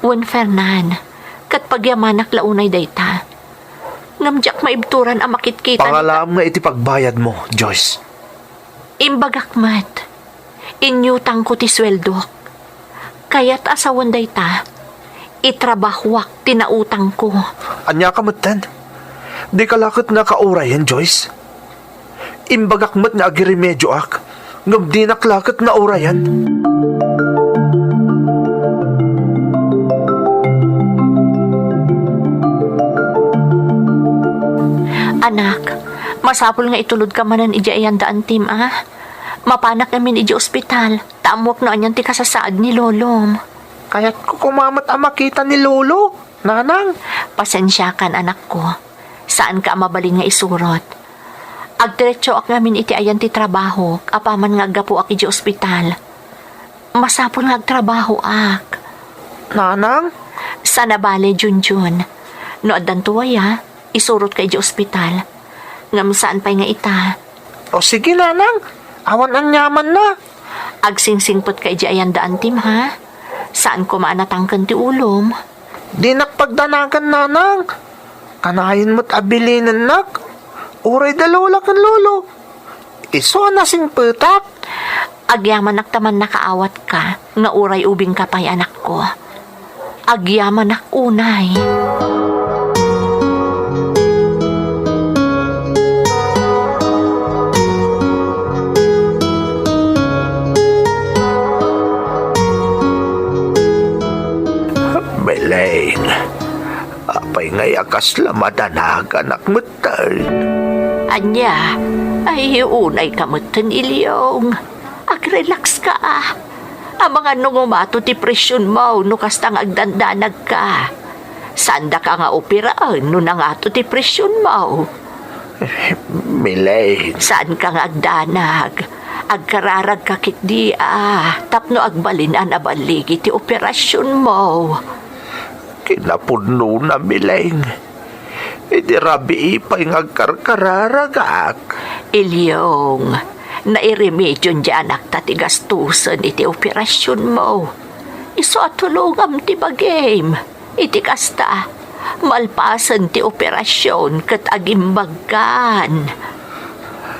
wen, Fernan, ket pagyamanak la unay dayta. Ngem diak maibturan a makitkita ni Ngalaam nga iti pagbayadmo, Joyce. Imbagak met, inyutangko ti sueldok. Kayat a sawen dayta, itrabahoak ti nautangko. Ania ka metten? Dika la ket nakaurayen, Joyce? Imbagak met nga agiremedioak, ngem dinak la ket naurayen. Anak, masapul nga itulodka manen idiay ayan da Antim, a. Mapanak ngamin idiay ospital, ta ammoak no anian ti kasasaad ni lolom. Kayatko koma met a makita ni lolo, nanang. Pasensiakan, anakko. Saanka a mabalin nga isurot. Agdiretsoak ngamin iti ayan ti trabahok apaman nga aggapuak idiay ospital. Masapul nga agtrabahoak. Nanang? Saan a bale, Junjun. No addanto aya, isurotka idiay ospital. Ngem saan pay nga ita. O sige, nanang. Awan aniamanna. Agsingsingpetka idiay ayan da Antim, ha? Saan koma a natangken ti ulom. Dinak pagdanagan, nanang. Kanayon met a bilinennak. Uray da lola ken lolo. Isu a nasingpetak. Agyamanak ta mannakaawatka nga uray ubingka pay, anakko. Agyamanak unay. Beleng, apay ngay a kasla madanaganak metten? Ania? Ay, unayka metten, Ilyong. Agrelaxka, a. Amangan no ngumato ti presionmo no kasta nga agdandanagka. Saandaka nga operaen no nangato ti presionmo. Milen. Saanka nga agdanag. Agkararagka ketdi, a, tapno agbalin a naballigi ti operasionmo. Kinapudnona, Milen. Idi rabii pay nga agkarkararagak. Ilyong, nairemedion ti anakta ti gastusen iti operasionmo. Isu a tulongam ti bagim. Iti kasta, malpasen ti operasion ket agimbagkan.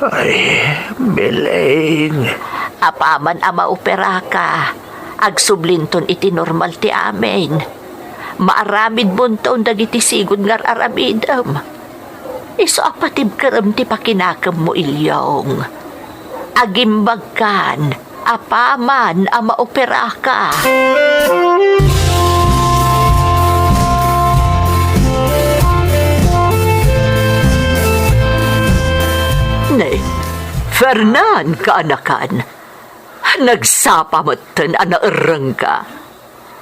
Ay, Milen. Apaman a maoperaka, agsublinton iti normal ti amin. Maaramidmonton dagiti sigud nga ar-aramidem. Isu a patibkerem ti pakinakemmo, Ilyong. Agimbagkan apaman a maoperaka. Ne, Fernan, kaanakan, nagsapa metten a naerrengka.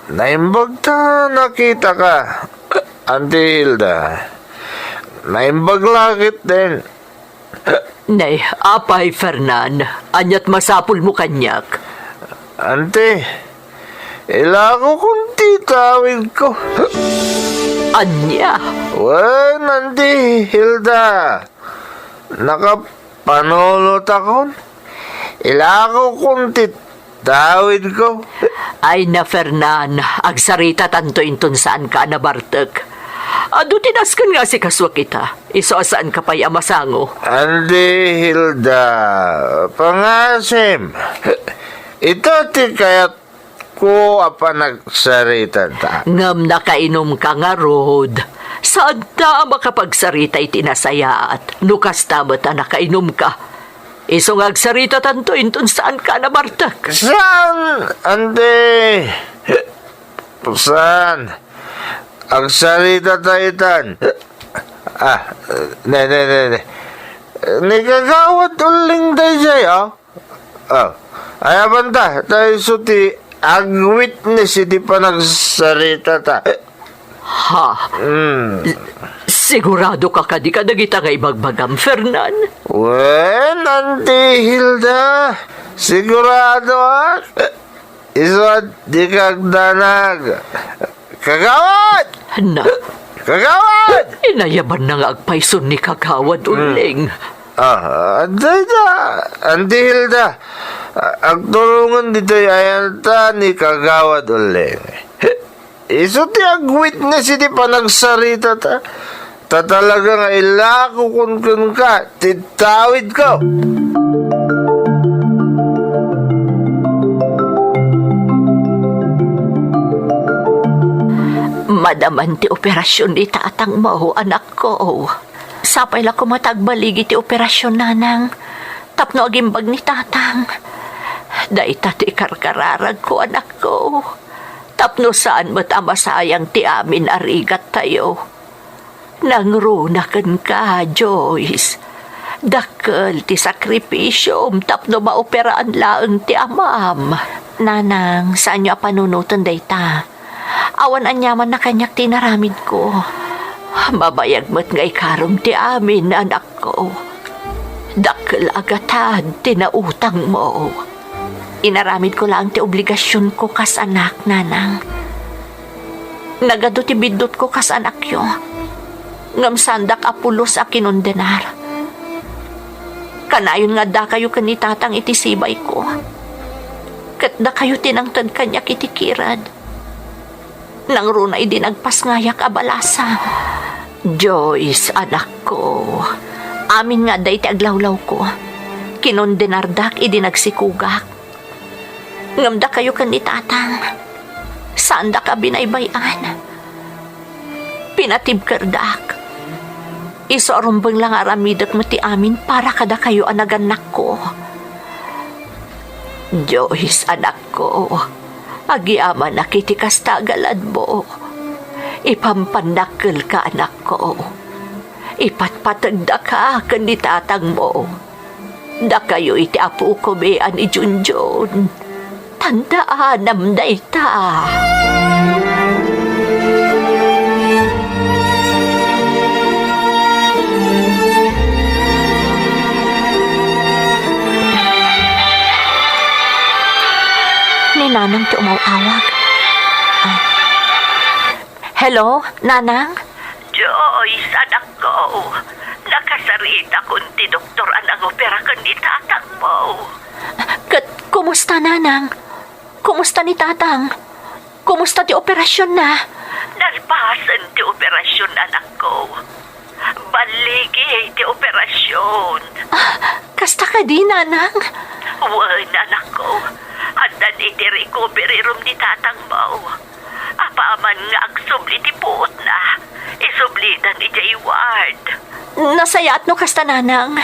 Naimbag ta nakitaka, Auntie Hilda. Naimbag la ketdin. Nay, apay, Fernan, ania't masapulmo kaniak? Auntie, ilakokon ti tawidko. Ania? Wen, Auntie Hilda, nakapanulotakon. Ilakokon ti tawidko. Ay na, Fernan, agsaritatanto inton saanka a nabartek. Adu ti nasken nga asikasuak ita, isu a saanka pay a masango. Auntie Hilda, pangasim. Ita ti kayatko a panagsaritata. Ngem nakainumka ngarud. Saanta a makapagsarita iti nasayaat no kasta met a nakainumka. Isu nga agsaritatanto inton saanka a nabartek. Saan, Auntie? Saan? Agsaritata itan. Ah, ne, ne, ne, ne. Ni Kagawad Uling daydiay, o. O. Ay, awan ta, ta isu ti agwitness iti panagsaritata. Ha? Hmm. Sigurado ka kadi kadagita nga ibagbagam, Fernan? Wen, Auntie Hilda, siguradoak. Isu a dika agdanag. Kagawad! Na. Kagawad! Inayabanna nga agpayson ni Kagawad Uling. Ah, adda ita, Auntie Hilda. A-, agtulongen ditoy ayanta ni Kagawad Uling. Isu ti agwitness iti panagsaritata. Ta talaga nga ilakokon kenka ti tawidko. Madaman ti operasion ni tatangmo, anakko. Sapay la koma ta agbaligi ti operasion, nanang, tapno agimbag ni tatang. Dayta ti karkararagko, anakko, tapno saan met a masayang ti amin a rigattayo. Nangruna kenka, Joyce. Dakkel ti sakripisiom tapno maoperaan laeng ti amam. Nanang, saanyo a panunoten dayta. Awan aniamanna kaniak ti inaramidko. Mabayag met nga ikarom ti amin, anakko. Dakkel a gatad ti nautangmo. Inaramidko laeng ti obligasionko kas anak, nanang. Nagadu ti biddutko kas anakyo. Ngem saandak a pulos a kinondenar. Kanayon nga addakayo ken ni tatang iti sibayko. Ket dakayo ti nangted kaniak iti kirad. Nangruna idi nagpasngayak a balasang. Joyce, anakko, amin nga adda iti aglawlawko, kinondenardak idi nagsikogak. Ngem dakayo ken ni tatang, saandak a binaybay-an. Pinatibkerdak. Isu a rumbeng la nga aramidek met ti amin para kadakayo a nagannakko. Joyce, anakko, agyamanak iti kasta a galadmo. Ipampannakkelka, anakko. Ipatpategdaka ken ni tatangmo. Dakayo iti apokomi a ni Junjun. Tandaanam dayta. Ni Nanang ti umaw-awag. Ah. Hello, Nanang? Joyce, anakko. Nakasaritakon ti doktor a nangopera ken ni tatangmo. Ket kumusta, Nanang? Kumusta ni Tatang? Kumusta ti operasionna? Nalpasen ti operasion, anakko. Balligi ti operasion. Ah, kasta kadi, Nanang? Wen, anakko. Addan iti recovery room ni tatangmo. Apaman nga agsubli ti puotna, isublidan idiay ward. Nasayaat no kasta, Nanang.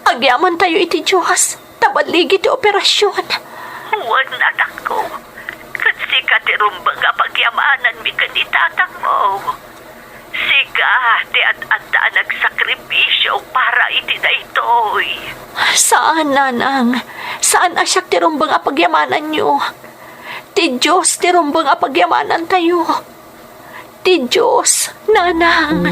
Agyamantayo iti Dios, ta balligi ti operasion. Wen, anakko. Ket sika ti rumbeng a pagyamananmi ken ni tatangmo. Sika ti ad-adda a nagsakripisio para iti daytoy. Saan, Nanang. Saan a siak ti rumbeng a pagyamananyo. Ti Dios ti rumbeng a pagyamanantayo. Ti Dios, Nanang.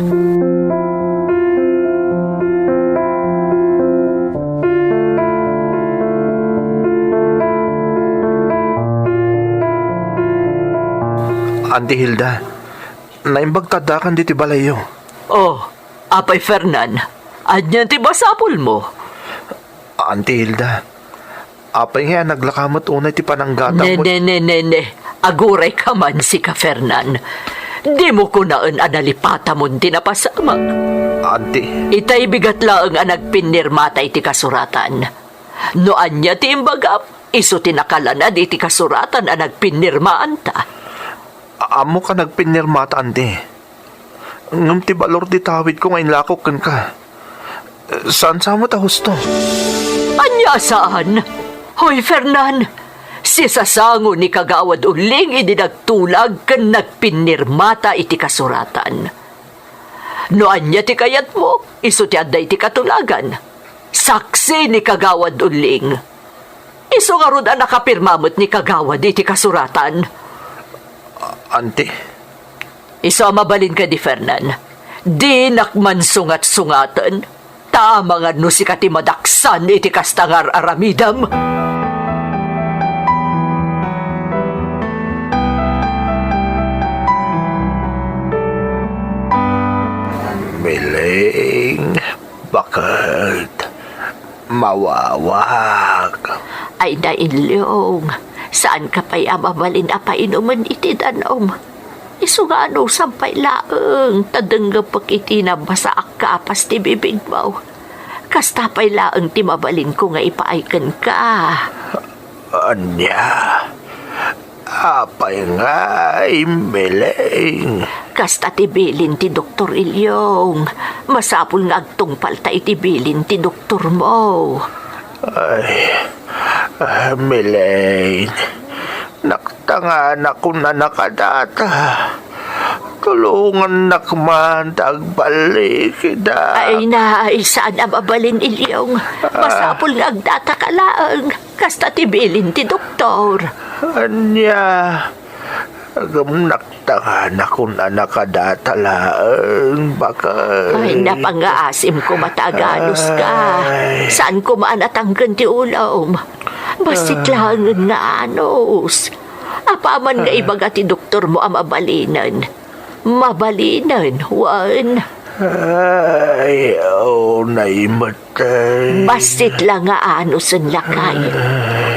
Auntie Hilda, naimbag ta addakan ditoy balayyo. Oh, Apay Fernan, ania ti masapulmo? Auntie Hilda, apay ngay a naglaka met unay ti pananggatangmo? Ne, ne, ne, ne, ne. Agurayka man, sika, Fernan. Dimo kunaen a nalipatamon ti napasamak. Auntie. Itay bigat laeng a nagpinnirmata iti kasuratan. No ania ti imbagam, isu ti nakalanad iti kasuratan a nagpinnirmaanta. A-, ammok a nagpinnirmata, Auntie. Ngem ti balor ti tawidko nga inlakok kenka. Saan sa met a husto? Ania a saan? Hoy, Fernan! Sisasango ni Kagawad Uling idi nagtulag ken nagpinnirmata iti kasuratan. No ania ti kayatmo, isu ti adda iti katulagan. Saksi ni Kagawad Uling. Isu ngarud a nakapirma met ni kagawad iti kasuratan. Auntie. Isu a mabalin kadi, Fernan. Dinak man sungat-sungaten. Ta amangan no sika ti madaksan iti kasta nga ar-aramidem. Miling, baket, mawawak. Ay, Ilyong, saanka pay a mabalin a painumen iti danum. Isu nga anusam pay laeng, ta denggepek iti nabasaak kapas ti bibigmo. Kasta pay laeng ti mabalinko nga ipaay kenka. Ania? Apay ngay, Miling? Kasta ti bilin ti doktor, Ilyong. Masapul nga agtungpalta iti bilin ti doktormo. Ay, ah, Miling. Nak- Tangana kun a nakadata. Tulongannak man ta agballikida. Ay, nay, saan a mabalin, Ilyong. Ah. Masapul nga agdataka laeng. Kasta ti bilin ti doktor. Ania? Agumnak tangana kun a nakadata laeng, baket. Ay, napangaasim koma ta aganuska. Ay. Saan koma a natangken ti ulom. Bassit laengen nga anus. Apaman nga ibaga ti doktormo a mabalinen, mabalinen, wen? Ay, unay met, ay. Bassit la nga anusen, lakay.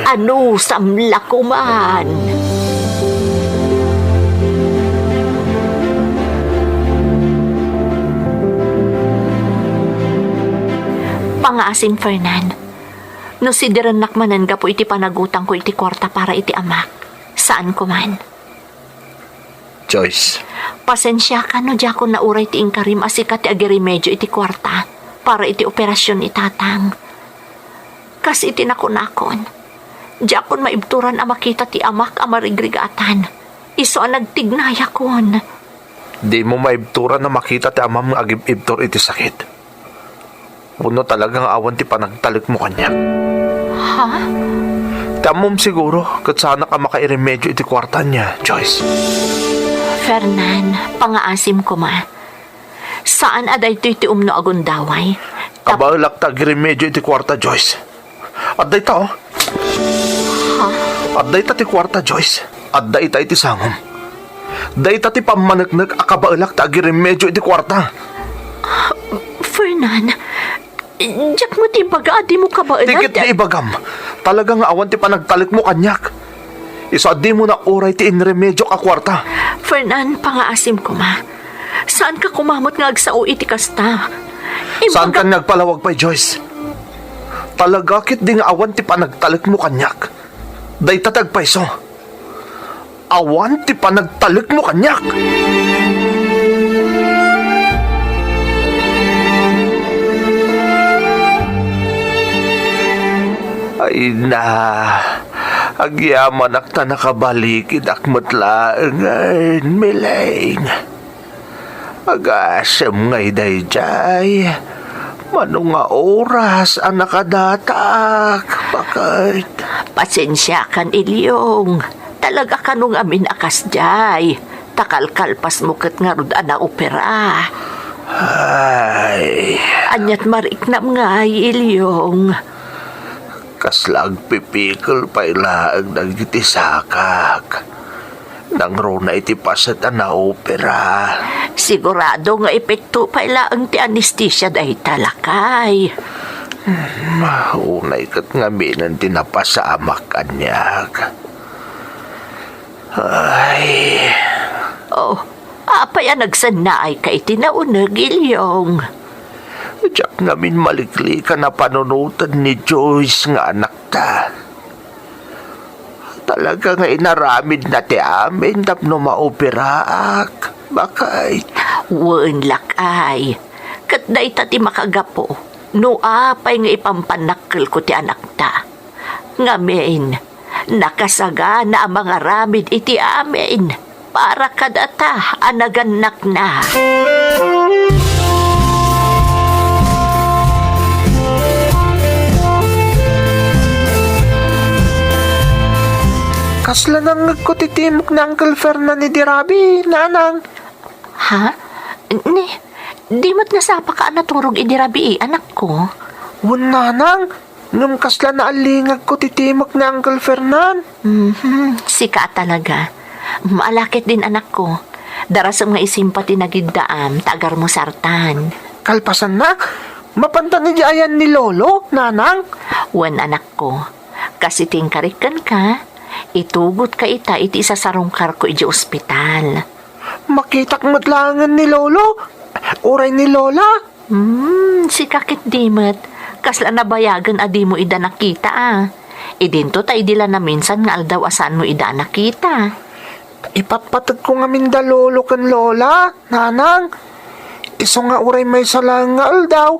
Anusam la koman. Pangaasim, Fernan. No sidirennak manen gapu iti panagutangko iti kuarta para iti amak, saan koman. Joyce. Pasensiakan no diakon nauray ti inkarim a sika ti agiremedio iti kuarta para iti operasion ni tatang. Kas iti nakunakon, diakon maibturan a makita ti amak a marigrigatan. Isu a nagtignayakon. Dimo maibturan a makita ti amam nga agib-ibtur iti sakit. Wenno talaga nga awan ti panagtalekmo kaniak? Ha? Ti ammom siguro, ket saanak a makairemedio iti kuarta ania, Joyce. Fernan, pangaasim koma. Saan a daytoy ti umno a gundaway. Tap- Kabaelak ta agiremedio iti kuarta, Joyce. Adda ita, oh. Ha? Adda ita ti kuarta, Joyce. Adda ita iti sangom. Dayta ti pammaneknek a kabaelak ta agiremedio iti kuarta. Fernan, diak met ibaga a dimo kabaelan. Ti ket ti ibagam, talaga nga awan ti panagtalekmo kaniak. Isu a dimo nauray ti inremediok a kuarta. Fernan, pangaasim koma. Saanka koma met nga agsao iti kasta. Imbagak- Saankan nga agpalawag pay, Joyce? Talaga ketdi nga awan ti panagtalekmo kaniak. Dayta ti agpayso. Awan ti panagtalekmo kaniak. Ay na, agyamanak ta nakabalikidak met laengen, Miling. Agasem ngay daydiay. Mano nga oras a nakadatak, baket? Pasensiakan, Ilyong. Talaga kano ngamin a kasdiay. Ta kalkalpasmo ket ngarud a naopera. Ay. Aniat mariknam ngay, Ilyong? Kasla agpipikel pay laeng dagiti sakak. Nangruna iti paset a naopera. Sigurado nga epekto pay laeng ti anestesia dayta, lakay. Hmm, unay ket ngaminen ti napasamak kaniak. Ay. Oh, apay a nagsennaayka iti nauneg, Ilyong? Diak ngamin maliklikan a panunoten ni Joyce nga anakta. Talaga nga inaramidna ti amin tapno maoperaak, baket. Wen, lakay. Ket dayta ti makagapu no apay nga ipampannakkelko ti anakta. Ngamin, nakasagana a mangaramid iti amin para kadata a nagannakna. Kasla nangngegko ti timok ni Uncle Fernan idi rabii, nanang. Ha? Ni, di met nasapaka a naturog idi rabii, anakko? Wen, nanang, ngem kasla naallingagko ti timok ni Uncle Fernan. Mhm, sika a talaga. Maala ketdin, anakko. Darasem nga isimpa ti nagiddaam, ta agarmusartan. Kalpasanna, mapantan idiay ayan ni Lolo, nanang? Wen, anakko. Kas iti inkarik kenka, itugotka ita iti isasarungkarko idiay ospital. Makitak met laengen ni Lolo, uray ni Lola. Hmm, sika ketdi met. Kasla nabayagen a dimo ida nakita a. Idinto ta idi la naminsan nga aldaw a saanmo ida a nakita. Ipatpategko ngamin da Lolo ken Lola, nanang. Isu nga uray maysa laeng nga aldaw,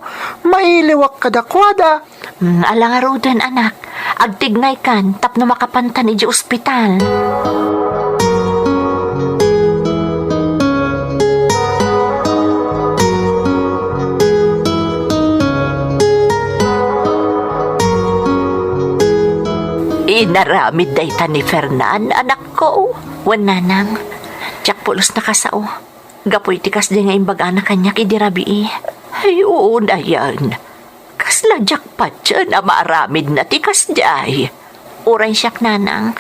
mailiwak kadakuada. Hmm, ala ngaruden, anak. Agtignaykan tapno makapantan idiay ospital. Inaramid dayta ni Fernan, anakko. Wen, nanang, diak pulos nakasao. Gapu iti kasdi nga imbagana kaniak idi rabii. Ay, unayen. Kasla diak patien a maaramidna ti kasdiay. Uray siak, nanang.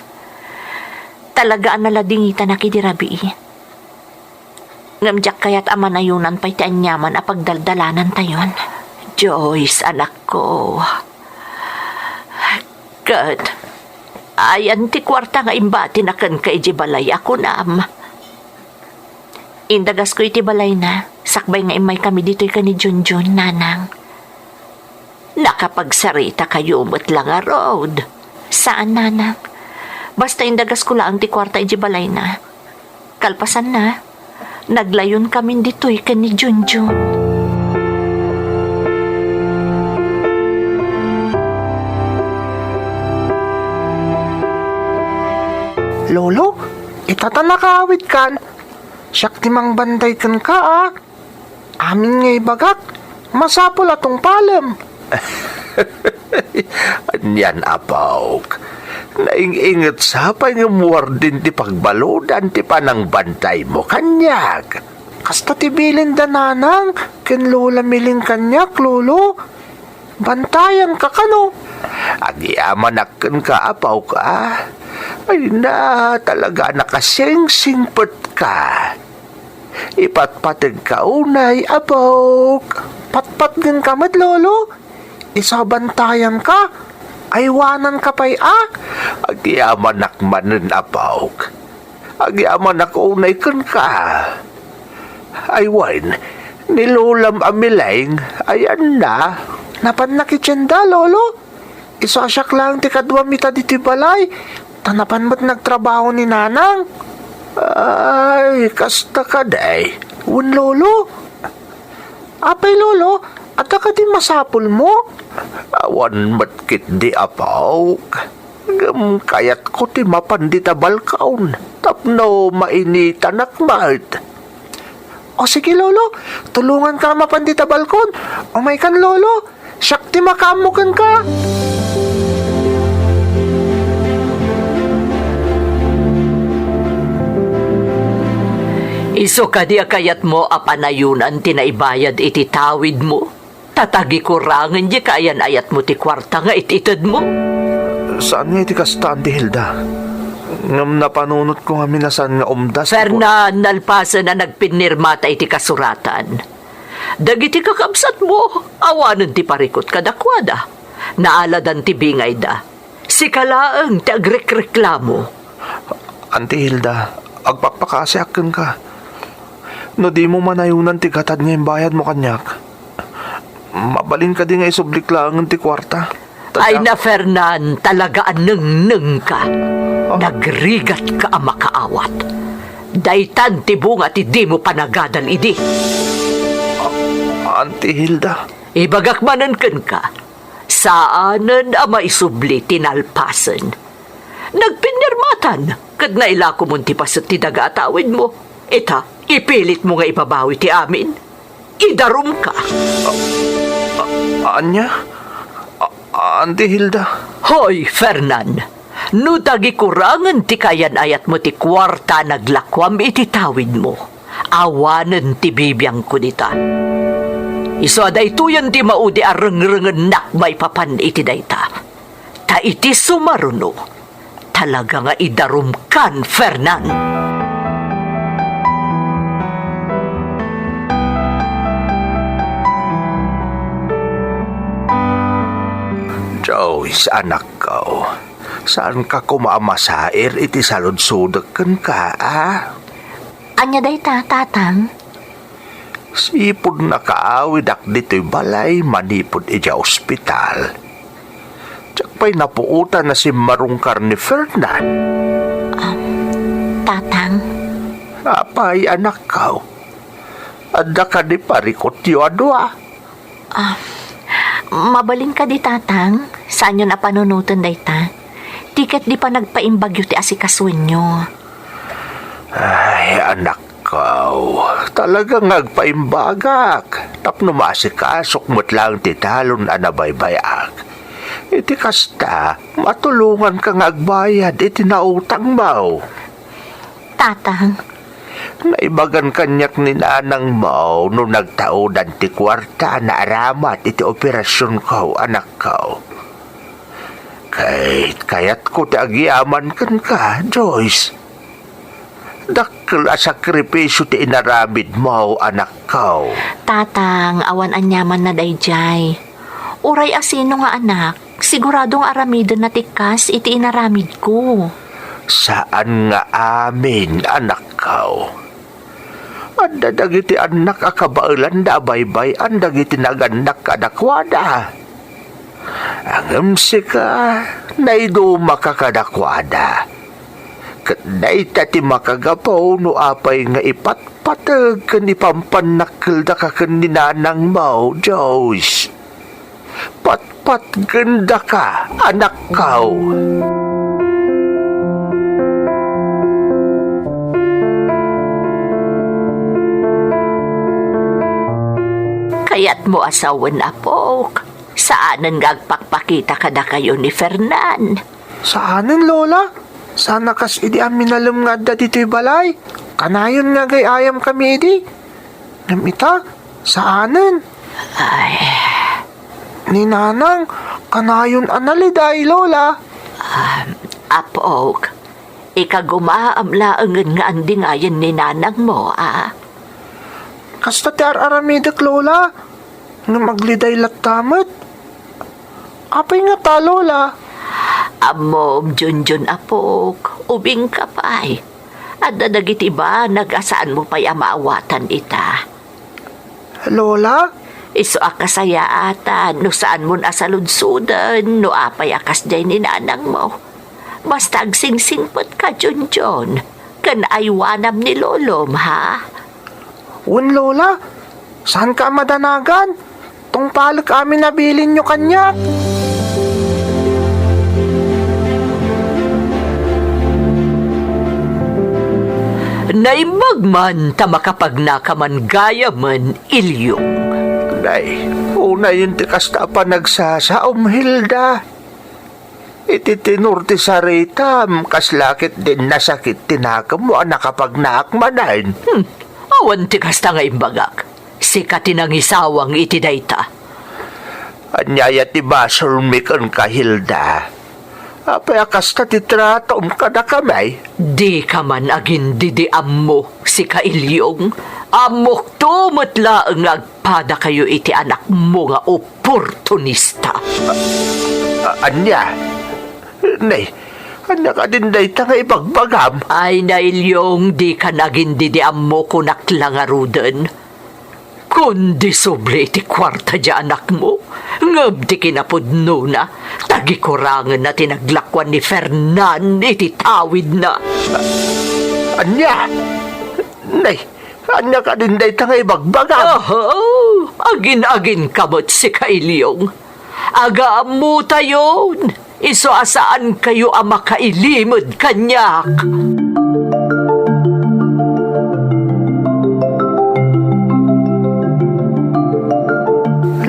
Talaga a naladingitanak idi rabii. Ngem diak kayat a manayonan pay ti aniaman a pagdaldalanantayon. Joyce, anakko. Ket, ayan ti kuarta nga imbatina kenka idiay balay a kunam. Indagasko iti balayna, sakbay nga immaykami ditoy ken ni Junjun, nanang. Nakapagsaritakayo met la ngarud? Saan, nanang. Basta indagasko laeng ti kuarta idiay balayna. Kalpasanna, naglayonkamin ditoy ken ni Junjun. Lolo, ita ta nakaawidkan. Siak ti mangbantay kenka a. Amin nga ibagak, masapul a tungpalem. Anian, apok. Naing-inget sa pay ngem wardin ti pagbaludan ti panangbantaymo kaniak. Kasta ti bilin da nanang ken Lola Miling kaniak, Lolo. Bantayanka kano. Agyamanak kenka, apok, a. Ay na, talaga a nakasingsingpetka. Ipatpategka unay, apok. Patpatgenka met, Lolo. Isu a bantayanka. Aywananka pay a. Agyamanak manen, apok. Agyamanak unay kenka. Ay wen, ni Lolam a Miling, ayanna. Napanna ketdin da, Lolo. Isu a siak laeng ti kaduam ita ditoy balay, ta napan met nagtrabaho ni Nanang. Ay, kasta kadi. Wen, Lolo. Apay, Lolo, adda kadi masapulmo? Awan met ketdi, apok. Ngem kayatko ti mapan dita balkon tapno mainitanak met. O sige, Lolo, tulonganka a mapan dita balkon. Umaykan, Lolo. Siak ti makaammo kenka. Isu kadi a kayatmo a panayonan ti naibayad iti tawidmo? Ta tagikurangen diay kaayan-ayatmo ti kuarta nga it-itedmo. Saan nga iti kasta, Auntie Hilda. Ngem napanunotko ngamin a saan nga umdas ti kua- Fernan, nalpasen a nagpinnirmata iti kasuratan. Dagiti kakabsatmo, awanen ti parikut kadakuada. Naaladan ti bingayda. Sika laeng ti agrekreklamo. Auntie Hilda, agpakpakasiak kenka. No dimo manayonan ti gatad nga imbayadmo kaniak, mabalin kadi nga isublik laengen ti kuarta? Ta Ay diak- na, Fernan, talaga a nengnengka. Ah. Nagrigatka a makaawat. Daytan ti bunga ti dimo panagadal idi. Ah, Auntie Hilda. Ibagak manen kenka, saanen a maisubli ti nalpasen. Nagpinnirmatan ket nailakomon ti paset ti daga a tawidmo. Ita, ipilitmo nga ibabawi ti amin. Idarumka. A-, a-, ania? A-, Auntie Hilda. Hoy, Fernan! No tagikurangen ti kaayan-ayatmo ti kuarta a naglakuam iti tawidmo, awanen ti bibiangko dita. Isu a daytoyen ti maudi a rengrengennak maipapan iti dayta. Ta iti sumaruno, talaga nga idarumkan, Fernan. Joyce, anakko, saanka koma a masair iti saludsodek kenka, a? Ania dayta, Tatang? Sipud nakaawidak ditoy balay manipud idiay ospital, diak pay napuotan a simmarungkar ni Fernan. Um, Tatang? Apay, anakko? Adda kadi parikutyo a dua? Ah, mabalin kadi, Tatang? Saanyon a panunoten dayta? Ti ket di panagpaimbagyo ti asikasoenyo. Ay, anakko, talaga nga agpaimbagak tapno maasikasok met laeng ti talon a nabaybay-ak. Iti kasta, matulonganka nga agbayad iti nautangmo. Tatang. Naibagan kaniak ni nanangmo no nagtaodan ti kuarta a naaramat iti operasionko, anakko. Ket kayatko ti agyaman kenka, Joyce. Dakkel a sakripisio ti inaramidmo, anakko. Tatang, awan aniamanna daydiay. Uray asino nga anak, sigurado nga aramidenna ti kas iti inaramidko. Saan nga amin, anakko. Adda dagiti annak a kabaelanda a baybay-an dagiti nagannak kadakuada. Ngem sika, naidumaka kadakuada. Ket dayta ti makagapu no apay nga ipatpateg ken ipampannakkeldaka ken ni nanangmo, Joyce. Patpatgendaka, anakko. Kayatmo a sawen, apok, saanen nga agpakpakita kadakayo ni Fernan. Saanen, Lola. Saan a kas idi a minalem nga adda ditoy balay. Kanayon nga agay-ayamkami idi. Ngem ita, saanen. Ay. Ni Nanang, kanayon a naliday, Lola. Ah, apok, ikagumaam laengen nga andingayen ni nanangmo, a? Kasta ti ar-aramidek, Lola. Ngem agliday latta met. Apay ngata, Lola? Ammom, Junjun, apok, ubingka pay. Adda dagiti banag a saanmo pay a maawatan ita. Lola? Isu a kasayaatan no saanmon a saludsoden no apay a kasdiay ni nanangmo. Basta agsingsingpetka, Junjun, ken aywanam ni lolom, ha? Wen, Lola, saanka a madanagan. Tungpalek amin a bilinyo kaniak. Naimbag man ta makapagnaka man gayamen, Ilyong. Nay, unayen ti kasta a panagsasaom, Hilda. Iti tenor ti saritam, kasla ket di nasakit ti nakemmo a nakapagnaak manen. Hmm, awan ti kasta nga imbagak. Sika ti nangisawang iti dayta. Ania aya ti basolmi kenka, Hilda? Apay a kasta ti tratom kadakami? Dika man agin-didiammo, sika Ilyong. Ammokto met laeng nga agpadakayo iti anakmo nga oportunista. A-, ania? Nay, ania kadin dayta nga ibagbagam? Ay, Ilyong, dika nagin-didiammo, kunak la ngaruden. Kundi subli iti kuarta diay anakmo, ngem ti kinapudnona, tagikurangenna ti naglakuan ni Fernan iti tawidna. Ania? Nay, ania kadin dayta nga ibagbagam? Aha, agin-aginka met, sika Ilyong. Agaammotayon, isu a saankayo a makailimed kaniak.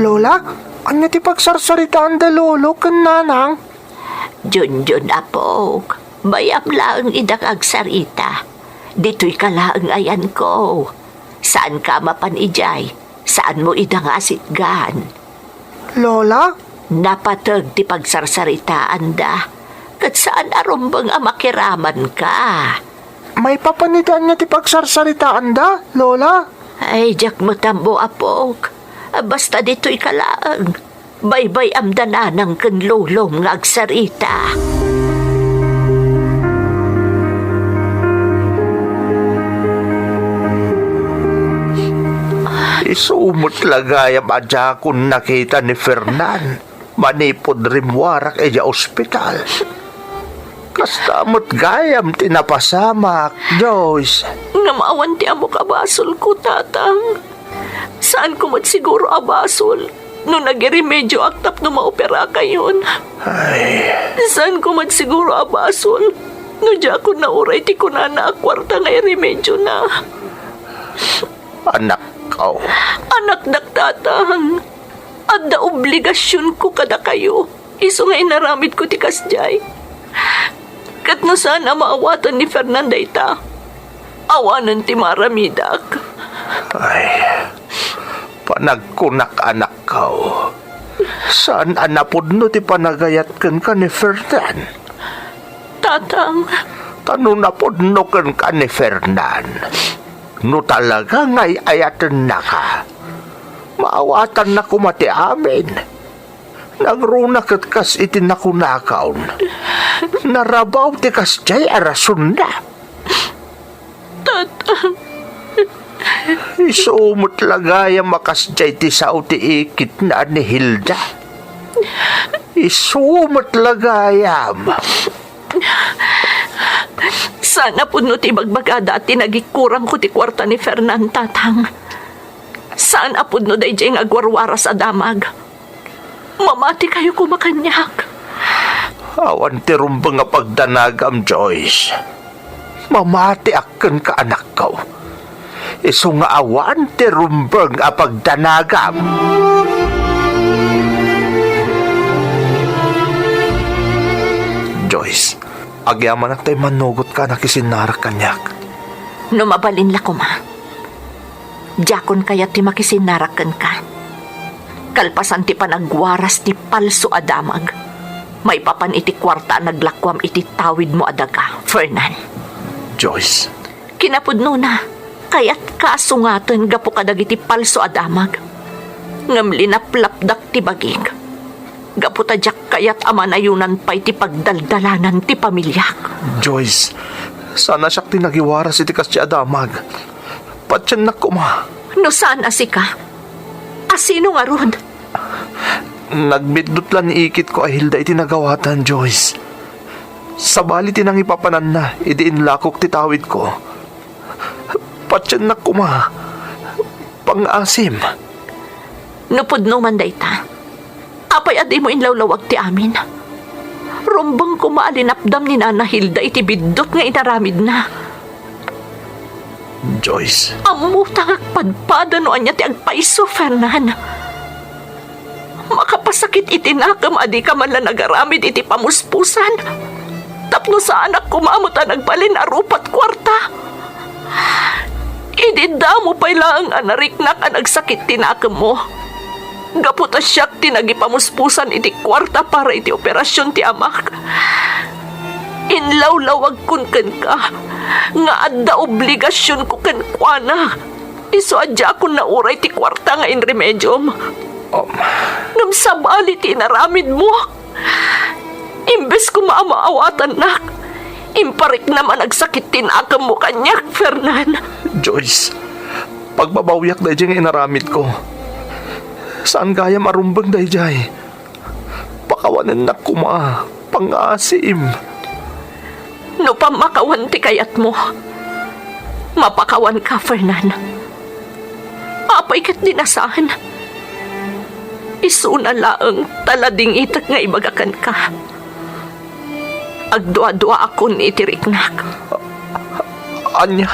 Lola, ania ti pagsarsaritaanda Lolo ken Nanang? Junjun, apok, bayam laeng ida nga agsarita. Ditoy ka laeng ayanko. Saanka a mapan idiay. Saanmo ida nga asitgan. Lola? Napateg ti pagsarsaritaanda, ket saan a rumbeng a makiramanka. Maipapan iti ania ti pagsarsaritaanda, Lola? Ay, diak met ammo, apok. Basta ditoy ka laeng. Baybay-amda nanang ken lolom nga agsarita. Isu met la gayam a diakon nakita ni Fernan manipud rimmuarak idiay ospital. Kasta met gayam ti napasamak, Joyce. Ngem awan ti ammok a basolko, Tatang. Saanko met siguro a basol no nagiremedioak tapno maoperakayon. Ay. Saanko met siguro a basol no diakon nauray ti kunana a kuarta nga iremediona. Anakko. Anakdak, Tatang. Adda obligasionko kadakayo. Isu nga inaramidko ti kasdiay. Ket no saan a maawatan ni Fernan dayta, awanen ti maaramidak. Ay, panagkunak, anakko. Saan a napudno ti panagayat kenka ni Fernan. Tatang. Ta no napudno kenka ni Fernan, no talaga nga ay-ayatennaka, maawatanna koma ti amin. Nangruna ket kas iti nakunakon, narabaw ti kasdiay a rasonna. Tatang. Isu met la gayam a kasdiay ti sao ti ikitna ni Hilda. Isu met la gayam. Saan a pudno ti ibagbagada a tinagikkurangko ti kuarta ni Fernan, Tatang. Saan a pudno daydiay nga agwarwaras a damag. Mamatikayo koma kaniak. Awan ti rumbeng a pagdanagam, Joyce. Mamatiak kenka, anakko. Isu nga awan ti rumbeng a pagdanagam. Joyce, agyamanak ta immannugotka a nakisinnarak kaniak. No mabalin la koma. Diakon kayat ti makisinnarak kenka. Kalpasan ti panagwaras ti palso a damag, maipapan iti kuarta a naglakuam iti tawidmo a daga, Fernan. Joyce. Kinapudnona, kayatka a sungaten gapu kadagiti palso a damag. Ngem linaplapdak ti bagik. Gapu ta diak kayat a manayonan pay ti pagdaldalanan ti pamiliak. Joyce, saan a siak ti nagiwaras iti kasdi a damag. Patiennak koma. No saan a sika, a sino ngarud? Nagbiddut la ni ikitko a Hilda iti nagawatan, Joyce. Sabali ti nangipapananna idi inlakok ti tawidko. Patiennak koma. Pangngaasim. No pudno man dayta, apay a dimo inlawlawag ti amin? Rumbeng koma a linapdam ni Nana Hilda iti biddut nga inaramidna. Joyce. Ammota nga agpadpada no ania ti agpayso, Fernan. Makapasakit iti nakem a dika man la nagaramid iti pamuspusan. Tapno saanak koma met a nagbalin a rupat kuarta. Idi damo pay laeng a nariknak a nagsakit ti nakemmo. Gapu ta siak ti nagipamuspusan iti kuarta para iti operasion ti amak. Inlawlawagkon kenka nga adda obligasionko kenkuana. Isu a diakon nauray ti kuarta nga inremediom. Um. Ngem sabali ti inaramidmo. Imbes koma a maawatannak, impariknam a nagsakit ti nakemmo kaniak, Fernan. Joyce, pagbabawiak daydiay nga inaramidko. Saan gayam a rumbeng daydiay. Pakawanennak koma, pangngaasim. No pammakawan ti kayatmo, mapakawanka, Fernan. Apay ket di nasaan? Isuna laeng ta ladingitek nga ibaga kenka. Agduaduaakon iti riknak. Ania?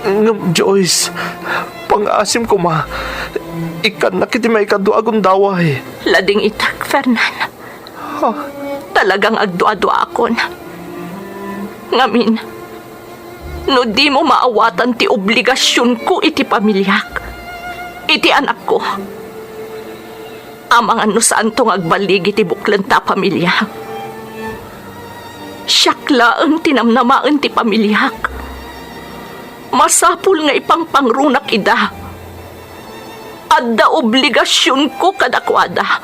Ngem, Joyce, pangngaasim koma. Ikkannak iti maikadua a gundaway. Ladingitek, Fernan. Ah. Talagang agduaduaakon. Ngamin, no dimo maawatan ti obligasionko iti pamiliak, iti anakko, amangan no saanto nga agbaligi ti buklenta a pamilia. Siak laeng ti namnamaen ti pamiliak. Masapul nga ipangpangrunak ida. Adda obligasionko kadakuada.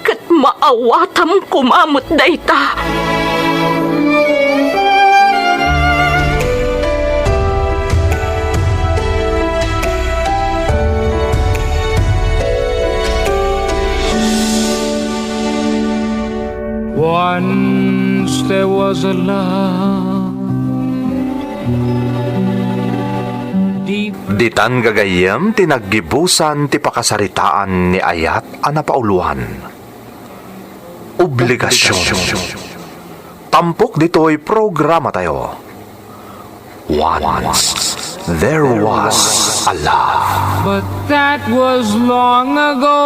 Ket maawatam koma met dayta. Once there was a love. Ditan gagayyem ti naggibusan ti pakasaritaan ni Ayat a napauluan. Obligasion. Tampok ditoy programatayo. Once there was a love. But that was long ago.